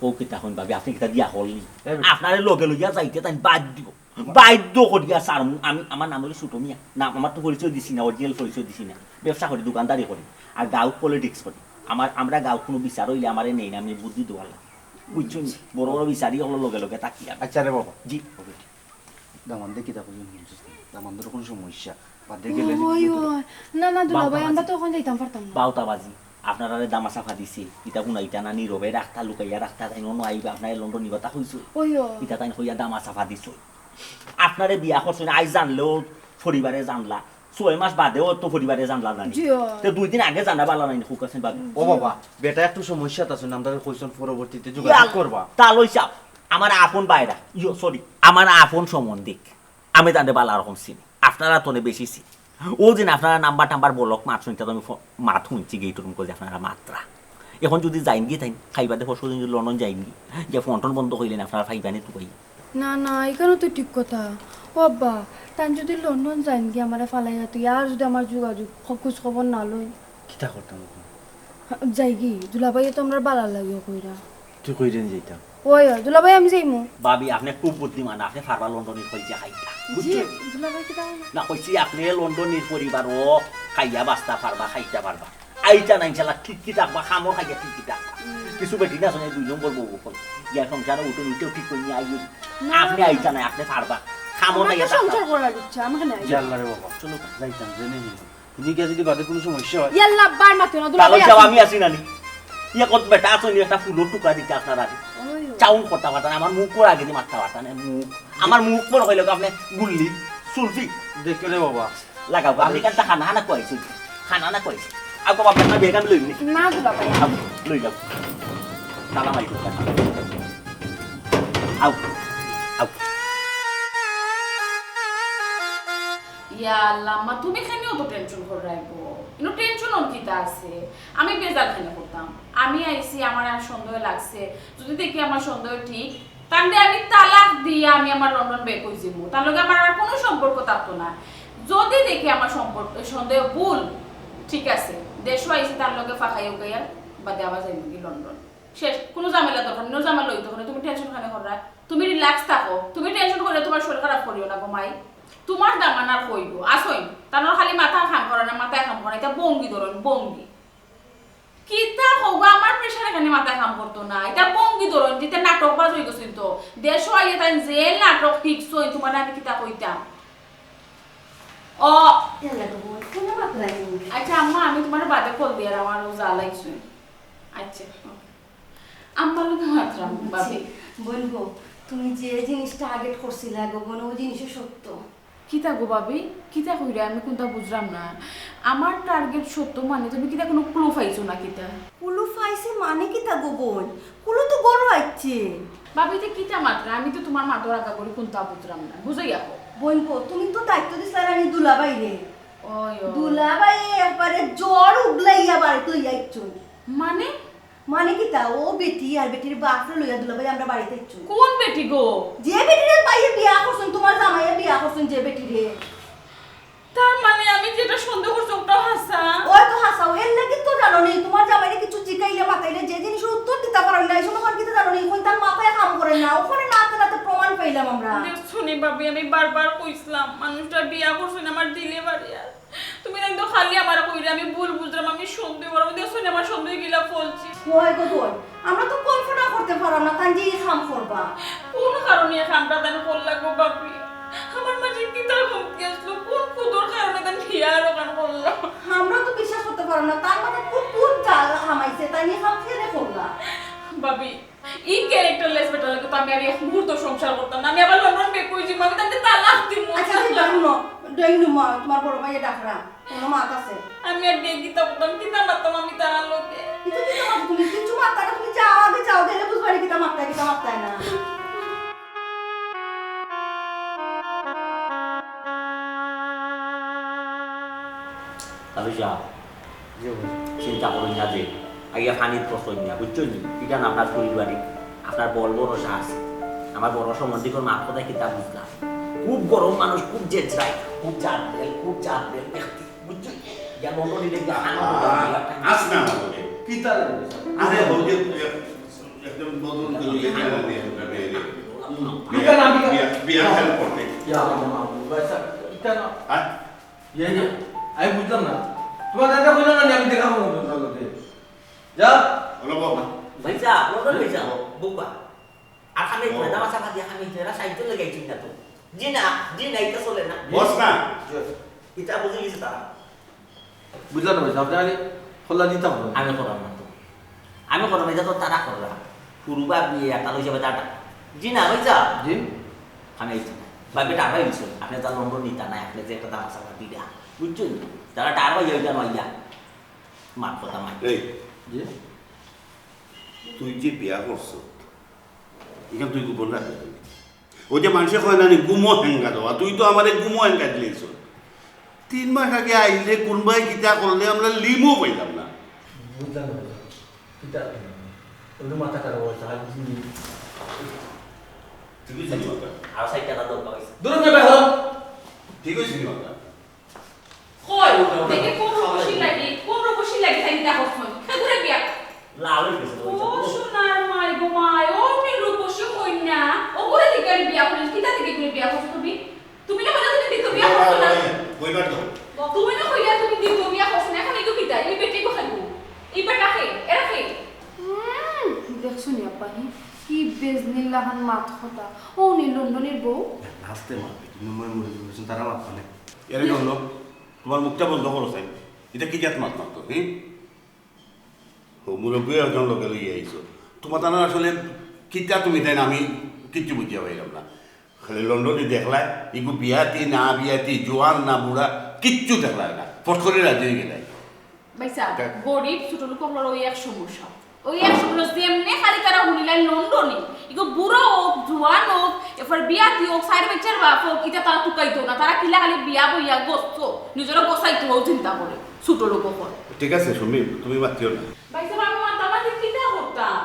ও কিতা কইন ভাবি, আপনি কিতা বিয়া করলি? এ বে- আপনারে লগে লইয়া যাইতে তাইন বাধ্য। বাধ্য করিয়া স্যার, আমি, আমার নাম হইল ছোট মিয়া। নাম আমার তো পরিচয় দিছি না, অরিজিনাল পরিচয় দিছি না। ব্যবসা করি, দোকানদারি করি। আর গাঁও পলিটিক্স করি। আমার, আমরা গাঁও কোনো বিচার হইলে আমারে নেই না, আমি বুদ্ধি দেওয়ার লাগে। বুঝছো নি? বড় বড় বিচারি হলো লগে লগে থাকি আমি। আচ্ছা রে বাবা। জি। দামান্দে কিতা কইন বুঝছিস না? দামান্দর কোন সমস্যা? বাদে গেলে ওই, ওই। না, না, দুলাভাই, আমরা তো ওখানে যাইতাম পারতাম না। বাউতা বাজি। আপনারারে দামা চাপা দিছে। ইতা হুনাইতা না, নীরবে রাখতা, লুকাইয়া রাখতা, তাইন অনো আইবা, আপনারে লন্ডনি কথা কইছে। ওই, ওই। ইতা তাইন কইয়া দামা চাপা দিছে। আপনারে বিয়া করছইন, আইজ জানলেও পরিবারে জানলা। ছয় মাস বাদেও তো পরিবারে জানলা না নি। জি, ওই। তে দুই দিন আগে জানা বালা নাইন, খুব আছেন ভাবি। ও বাবা, বেটা একটু সমস্যাত আছে, আমরারে কইছইন পরবর্তীতে যোগাযোগ করবা। তালই সাহেব, আমার আপন ভাইরা, ইয়ো, সরি, আমার আপন সম্বন্ধিক। আমি তানরে বালা রকম চিনি, আপনারা তনে বেশি চিনি। ও দিন আপনারা নাম্বার টাম্বার বলক মাত শুনতে তো আমি ফো-, মাত শুনছি গেইটর মুখে যে আপনারা মাতরা। এখন যদি যাইন গিয়া তাইন, খাইবা দেখো, যদি লন্ডন যাইন গিয়া, যে ফোন টোন বন্ধ কইলেন আপনারা পাইবা নি তো কই। না, না, ইখানও তো ঠিক কথা। ও আব্বা, তাইন যদি লন্ডন যাইন গিয়া আমারে ফালাইয়া তুই আর যদি আমার যোগাযোগ, খ-, খোঁজ খবর না লইন। কিতা করতাম এখন? যাই কি, দুলাভাইয়ে তো আমরার বালা লাগিও কইরা। তুই কইরে নি যাইতাম? ওই, ওই, দুলাভাই, আমি যাইমু। ভাবি, আপনে খুব বুদ্ধিমান, আপনে পারবা লন্ডনীর কলিজা খাইতা। জি, বুঝছইন? দুলাভাই, কিতা কইলা? না, কইছি আপনে লন্ডনীর পরিবারও খাইয়া বাঁচতা পারবা, খাইতা পারবা। আইতা না ইনশাল্লাহ, ঠিক কি থাকবা, খামর খাইয়া ঠিক কি থাকবা। হুম। কিছু বেটি না শুনে দুই নম্বর বউ বকল। ইয়া সংসারো উঠুন, উঠেও ঠিক করি আইও। না, আপনে না। আইতা না, আপনে পারবা। খামর খাইয়া থাকবা। সংসার করার ইচ্ছা, আমি কেনে আইতাম? ইয়াল্লা রে বাবা, চলো যাইতাম, জেনে নিলাম। তুমি গিয়া যদি বাদে কোনো সমস্যা হয়? ইয়াল্লা, বার মাতিও না, দুলাভাই, যাও, আমি আছি না নি। ইয়া কত বেটা আছো নি, একটা ফুলর টুকা দিতে আপনার আগে। ওই, ওই। চাউন করতে পারতেন, আমার মুখ করে আগে দিয়ে মারতে পারতেন, মুখ। আমার মুখ বড় হইলে তো আপনি গুল্লি, সুলফি। দেখো রে বাবা। লাগাও, আপনি কেন খানা হানা কইছি? খানা হানা কইছি। আও বাবা, আপনার বেগ আমি লইনি। না, দুলাভাই। আও, লই যাও। তালা মারি দিও। আও, আও। ইয়া আল্লাহ, আম্মা, তুমি কেনে অত টেনশন করি রাখো? ইনো টেনশন অর কিতা আছে? আমি বেজার কেনে করতাম? আমি আইছি, আমার আর সন্দেহ লাগছে। যদি দেখি আমার সন্দেহ ঠিক, তাইলে আমি তালাক দিয়া আমি আমার লন্ডন ব্যাক অই যাইমু। তার লগে আমার আর কোনো সম্পর্ক থাকতো না। যদি দেখি আমার সম্পর্ক, সন্দেহ ভুল, ঠিক আছে, দেশো আইছি, তার লগে ফাঁকাই উকাইয়া বাদে আবার যাইমু কি লন্ডন। শেষ, কোনো ঝামেলা দরকার নাই, ঝামেলা অইতো না। তুমি টেনশন কেনে কররায়? তুমি রিল্যাক্স থাকো, তুমি টেনশন করলে তোমার শরীর খারাপ করিও না গো মাই। তোমার দামান আর কইবো, আসইন, তানর খালি মাথা কাম করে না, মাথায় কাম করে না, ইতা ভঙ্গি ধরইন, ভঙ্গি। কিতা কইবো, আমার প্রেশারে কেনে মাথায় কাম করতো না, ইতা ভঙ্গি ধরইন, যেতা নাটকবাজ অই গেছইন তো, দেশো আইয়া তাইন যে নাটক শিখছইন, তোমারে আমি কিতা কইতাম। ও। ইয়াল্লা তো বল, কোনো মাত নাই। আচ্ছা আম্মা, আমি তোমারে বাদে কল দিয়ার, আমার ও যা লাগছে। আচ্ছা, ওকে। আম্মার লগে মাতরাম, ভাবি। জি, বইন গো, তুমি যে জিনিস টার্গেট করছিলা গো বইন, ওই জিনিসও সত্য। কিতা গো ভাবি? কিতা কইরা? আমি কোনটা বুঝলাম না। আমার টার্গেট সত্য মানে তুমি কিতা কোনো ক্লু পাইছো না কিতা? কুলু পাইছি মানে কিতা গো বইন? কুলু তো ঘরো আইছে। ভাবি, তে কিতা মাতরা? আমি তো তোমার মাতর আগা করি কোনটা বুঝলাম না। বুঝাইয়া কও। বইন গো, তুমি তো দায়িত্ব দিছিলা রানী দুলাভাইরে। ওই, ওই। দুলাভাই একবারে ঝড় উগলাইয়া বাড়িত লইয়া আইছইন। মানে? মানে কিতা, ও বেটি আর বেটির বাপরে লইয়া দুলাভাই আমরা বাড়িত আইছইন। কোন বেটি গো? যে বেটিরে ভাইয়ে বিয়া করছইন, তোমার জামাইয়ে বিয়া করছইন যে বেটিরে। তার মানে আমি যেটা সন্দেহ করছি ওটাও হাছা? ওই তো হাছা, এর লাগি তো জানো নি, তোমার জামাইরে কিছু জিকাইলে মাতাইলে যে জিনিসর উত্তর দিতা পারইন না, এই সময় কিতা জানো নি, অখন তার মাথায় কাম করে না, ওখানে নাতে নাতে প্রমাণ পাইলাম আমরা। দেখছো নি ভাবি, আমি বারবার কইছিলাম, মানুষটা বিয়া করছইন আমার দিলে বাড়ি আর তুমি তাইন তো খালি আমারে কইরা, আমি ভুল বুঝলাম, আমি সন্দেহ করলাম, দেখছো নি আমার সন্দেহ কিলা ফলছে। ওই গো বইন, আমরা তো কল্পনা করতে পারলাম না, তাইন যে এই কাম করবা। কোন কারণে এই কামটা তাইন করলা গো ভাবি? আমার মাঝে কিতা কমতি আসলো? কোন কুদর কারণে তাইন বিয়া আর ওখান করলা? আমরা তো বিশ্বাস করতে পারলাম না, তার মানে কোন, কোন জাল হামাইছে, তাইন এই কাম কেনে করলা? ভাবি, ই ক্যারেক্টারলেস বেটার লগে তো আমি আর এক মুহূর্ত সংসার করতাম না। আমি আবার লন্ডন ব্যাক অই যাইমু, আমি তাইলে তালাক দিমু। আচ্ছা, আচ্ছা, হুনো, ড্রয়িং রুমো আও, তোমার বড় ভাইয়ে ডাকরা, কোনো মাত আছে। আমি আর গিয়া কিতা করতাম, কিতা মাততাম আমি তারার লগে? কিতা কিতা মাতো তুমি? কিচ্ছু মাততায় না, তুমি যাও, আগে যাও, গেলে বুঝবায় নি কিতা মাততায়, কিতা মাততায় না। তাহলে যাও। জি, অবশ্যই। চিন্তা করইন না যে, আইয়া পানিত পড়ছইন না, বুঝছইন নি? ইখান আপনার পরিবারই, আপনার বল ভরসা আছে। আমার বড় সম্বন্ধীকর মাত কথা কিতা বুঝলা? খুব গরম মানুষ, খুব জেজরাই, খুব জাত বেল, খুব জাত বেল ব্যক্তি, বুঝছইন? ইয়া লন্ডন ইলে গিয়া খানো আ-, আস না আমাদের। কিতা রে? আরে, হো যে, এ, একদম বদল করে ইয়ে করে দিয়ে ওটা মেয়ে রে। বিয়া, বিয়া, বিয়া help করতে। ইয়া, ইয়া, ভাই সাহেব, ইটা না। হ্যাঁ? ইয়ে, ইয়ে, আমি বুঝলাম না। তোমার দাদা কইলো না, আমি দেখা করবো তোমার লগে। যা। হলো বাবা। ভাইসাব, লন্ডন ভাইসাব, বুবা। আর আমি ও। দাদা মাসা ভাজি আমি যারা সাহায্য লেগে চিন্তা তো। জি না, জি না, এটা চলে না। বস না। জি। এটা বুঝে গেছে তারা। বুঝলাম না ভাইসাব, আপনি আগে খোলা দিতাম না। আমি করলাম না তো। আমি করলাম, এটা তো তারা করলা। পুরুবা বিয়ে একটা লইছে বেটা। জি না, ভাইসাব। জি। আমি এই ভাই বেটা, আমরা ইলছি। আপনি তার লন্ডন নিতা নাই, আপনি যে একটা দাম আছে, দিদা। বুঝছেন? তারা টার ভাই ওইটা নয় ইয়া। মার কথা মার। এই, জি? তুই যে বিয়া করছ, এখান তুই গোপন রাখবি। ওই যে মানুষে কয় না নি, গুমো হেঙ্গা দেওয়া, তুই তো আমারে গুমো হেঙ্গা দিলেইছ। তিন মাস আগে আইলে কোনবায় কিতা করলে আমরা লিমো পাইলাম না। বুঝলাম না, কিতা? ওই মাথা খারাপ হয়েছে, আর কিছু নেই। ঠিকই ছিল মাথা। আর সাইড কাটা দরকার হয়েছে। দূরে যাবে, হো। ঠিকই ছিল মাথা। কই? দেখে কোন রূপসী লাগি, কোন রূপসী লাগি তাই ইতা করছইন? হে ঘুরে বিয়া। লাল হয়ে গেছে তো, ও ওই যে। সোনার মাই গো মাই, ও নিরূপ আব্বা, হি? কি বেজনির লাখান মাত কথা। ও নি লন্ডনের বউ? আস্তে মাত, কিন্তু মই মরে যাবো, তারা মাত মানে। এরে হুনো, তোমার মুখটা বন্ধ করো চাই। এটা কি জাত মাত মাতো, হি? ও মুরব্বী একজন লগে লইয়া আইছো। তোমার তারা আসলে কিতা তুমি তাই না, আমি কিচ্ছু বুঝিয়া পাইলাম না। খালি লন্ডনি দেখলায়, ইগু বিয়াতি না বিয়াতি, জোয়ান না বুড়া, কিচ্ছু দেখলায় না। ফট করে রাজি হয়ে গেলায়। ভাইসাব, দেখ। গরিব ছোট লোক অকলর ওই এক সমস্যা। ওই এক সমস্যা, যেমনে খালি তারা হুনিলাই লন্ডনি। ইগু বুড়া হোক, জোয়ান হোক, এরপর বিয়াতি হোক, সাইড বাচ্চার বাপ হোক, ইটা তারা তুকাইতো না। তারা কিলা খালি বিয়া বইয়া গোস্ত, নিজেরা গোসাইতো হোক চিন্তা করে, ছোট লোক অকল। ঠিক আছে সুমি, তুমি মাতিও না। ভাইসাব, আমি মাতামাতি কিতা করতাম?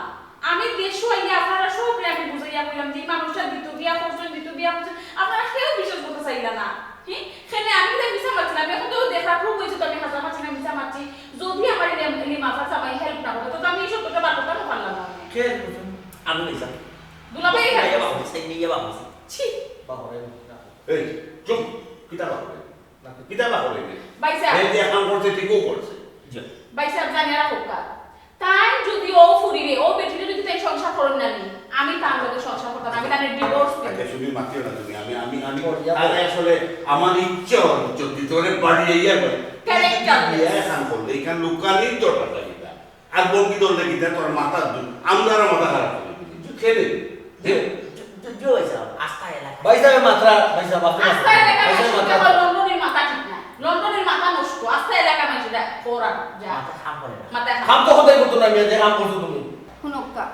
আমি দেশো আইয়া আপনারা সবরে আমি বুঝাইয়া কইলাম যে এই মানুষটা দিত বিয়া করছেন, দিত বিয়া করছেন, আপনারা কেউ বিশ্বাস করতে চাইলা না। হি? খেনে আমি তো মিছা মারছিলাম, এখন তো দেখা প্রুফ হয়েছে তো আমি হাজার মারছি না মিছা মারছি। যদি আমার এই লেম-, এই মাফা জামাই হেল্প না করে, তো আমি এই সত্যটা বার করতে পারলাম না। কে হেল্প করছেন? আমি মিছা। দুলাভাই এই হেল্প ইয়া করছে। বাবু, সেই ইয়া বাবু। ছি। বাবা রে। এই, চুপ। কিতা বাবা রে? কিতা বাবা রে? ভাইসাব। এই যে কাম করছে, ঠিকও করছে। জি। ভাইসাব, জানিয়া রাখো কা। তাই যদি ও ফুরিরে, ও বেটিরে যদি তাই সংসার করেন না নি, আমি তার লগে সংসার করতাম, আমি তার ডিভোর্স দিই। আচ্ছা, শুধু মাতিও না তুমি, আমি, আমি, আমি, আরে আসলে আমার ইচ্ছা হচ্ছে, যদি তোরে বাড়ি আইয়া করে। ক্যারেক্টার। বিয়া এখন করলে, এখানে লুকানির দরকার লাগে না। আর বঙ্গি দল দেখি, তা তোর মাথার দুধ, আমরা মাথা খারাপ করে দিলি। তুই খেলে। জি, জি, জি, জি, ভাইসাব, আস্তা এলাকা। ভাইসাব, মাত্রা, ভাইসাব, মাত্রা। আস্তা এলাকা ভাইসাব, মাত্রা। লন্ডনের মাথা ঠিক না। লন্ডনের মাথা নষ্ট। আস্তা এলাকা মানুষ এটা করা যা। মাথা কাম করে না। মাথা কাম তো কোথায় করতো না, মেয়ে, যে কাম করছো তুমি। হুনক্কা,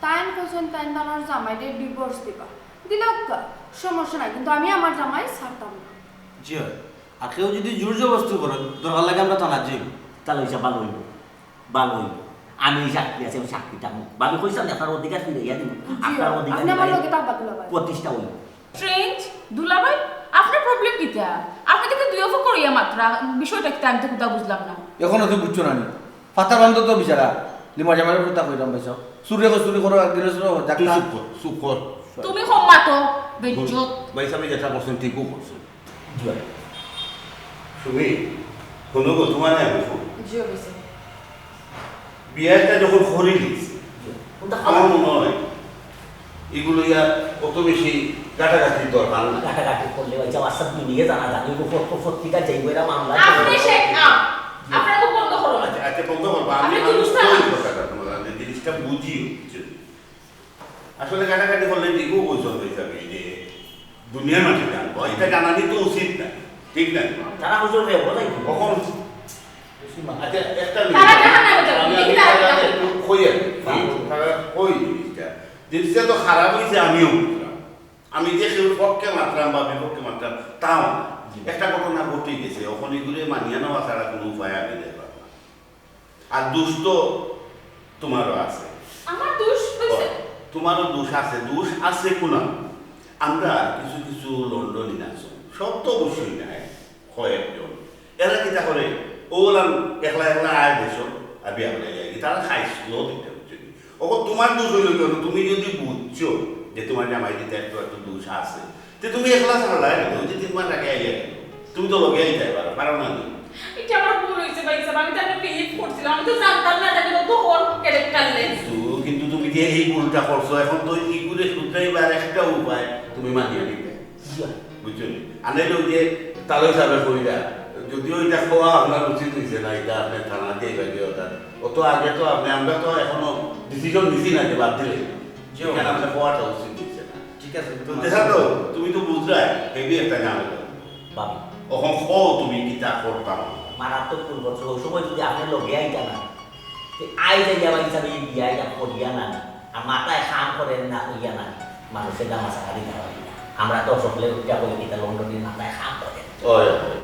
তাইন কইছেন তাইন তানোর জামাইরে ডিভোর্স দিবা। দিলক্কা, সমস্যা নাই, কিন্তু আমি আমার জামাই ছাড়তাম না। জি হয়। আর কেউ যদি জোর জবরদস্তি করে, দরকার লাগে আমরা থানা যাই। তাহলে ওইসব ভালো হইব। ভালো হইব। আমি ওই সাক্ষী আছি, আমি সাক্ষী থাকবো। ভাবি কইছি, আমি আপনার অধিকার ফিরাইয়া দিব। জি, আপনার অধিকার আপনি আমার ফিরাইয়া লগে থাকবা, দুলাভাই। প্রতিষ্ঠা হইব। স্ট্রেঞ্জ, দুলাভাই, আপনার প্রবলেম কিতা? আপনি কিন্তু দুই অফ করিয়া মাত্রা, বিষয়টা কিতা আমি তো কোথাও বুঝলাম না। এখনো তো বুঝছো না নি? ফাতা বান্ধ তো বিচারা। লিমা জামাইর কথা কইলাম ভাই সাহেব। চুরে কো চুরি করো, এক দিনে চুরো, তুই ডাক্তার। চুপ কর, চুপ কর। তুমি কম মাতো, বেইজ্জত। ভাই সাহেব, যেটা করছেন, ঠিকও করছেন। জি ভাই। সুমি, হুনো গো, তোমার আমি ফোন। জি, অবশ্যই। বিয়াটা যখন করিলিস, আমার মনে হয় এগুলো ইয়া অত বেশি ঘাটাঘাটির দরকার না। ঘাটাঘাটি করলে ওই যে আমার সব দুনিয়া জানা জানি, ও পত্র পত্রিকা যেই বইরা মামলা আপনি করে। সে, আ, আপনার মুখ বন্ধ করো। আচ্ছা, আচ্ছা, বন্ধ করবো। আমি, আপনি আমি দুরুস্ত কই না। কথাটা তোমার, আমি জিনিসটা বুঝি, বুঝছো? আসলে ঘাটাঘাটি করলে ঠিকও বলছো তো হিসাবে যে দুনিয়ার মাঝে জানবো, এটা জানানি তো উচিত না, ঠিক না? তারা হুজুর রে বলাই তো। কখন? আচ্ছা, একটা মিনিট। তারা জাহান্নামে যাবে, আমি, আমি এটা তারা তারা জাহান্নামে একটু কই আর কি। হ্যাঁ। তারা কই জিনিসটা? জিনিসটা তো খারাপ হইছে, আমিও বুঝলাম। আমি যে কেউর পক্ষে মাতলাম বা বিপক্ষে মাতলাম, তাও না। জি। একটা ঘটনা ঘটে গেছে, ওখানে ঘুরে মানিয়া নেওয়া ছাড়া কোনো উপায় আমি দেখলাম না। আর দোষ তো তোমারও আছে। আমার দোষ হইছে? ও, তোমারও দোষ আছে, দোষ আছে কোন? আমরা কিছু কিছু লন্ডনি আছো, সব তো অবশ্যই নাই, কয়েকজন। এরা কিতা করে, ওলান একলা একলা আয় দেশো, আর বিয়া করে যায়, তারা খাইছিল দিতে হচ্ছে। ওগো তোমার দোষ হইল কেন? তুমি যদি বুঝছো যে তোমার জামাই দিতে একটু একটু দোষ আছে, তে তুমি একলা ছাড়লাই কেন? ওই যে তিন মাস আগে আইয়া গেল, তুমি তো লগে আইতে পারো, পারো না নি? এটা আমার ভুল হইছে ভাই সাহেব, আমি তো একটা বিলিভ করছিলাম, আমি তো জানতাম না এটা কিন্তু তো ওর ক্যারেক্টারলেস। কিন্তু, কিন্তু তুমি যে এই ভুলটা করছো, এখন তো কি করে শুধরাইবার একটা উপায় তুমি মানিয়ে নিতে। জি। বুঝছো নি? আর নাইলে ওই যে তালই সাহেবের কইরা, যদিও এটা খাওয়া আপনার উচিত হইছে না, এটা আপনি থানা দিয়ে বাইরে ওটা। অত আগে তো আপনি, আমরা তো এখনো ডিসিশন নিছি না যে বাদ দিলে। জি। এখানে আপনার খাওয়াটা উচিত হইছে না। ঠিক আছে, তো দেখা তো, তুমি তো বুঝরায়, হেভি একটা ঝামেলা। ভাবি। অখন কও তুমি কিতা করতাম? মারাত্মক ভুল করছো, ওই সময় যদি আপনি লগে আইতা না, তে আই যাইয়া বা হিসাবে এই বিয়া ইয়া করিয়া না, আর মাথায় কাম করে না, কইয়া না, মানুষের দাম আশা করি না। আমরা তো সকলে উঠা করি কিতা লন্ডনের মাথায় কাম করে। ওই, ওই।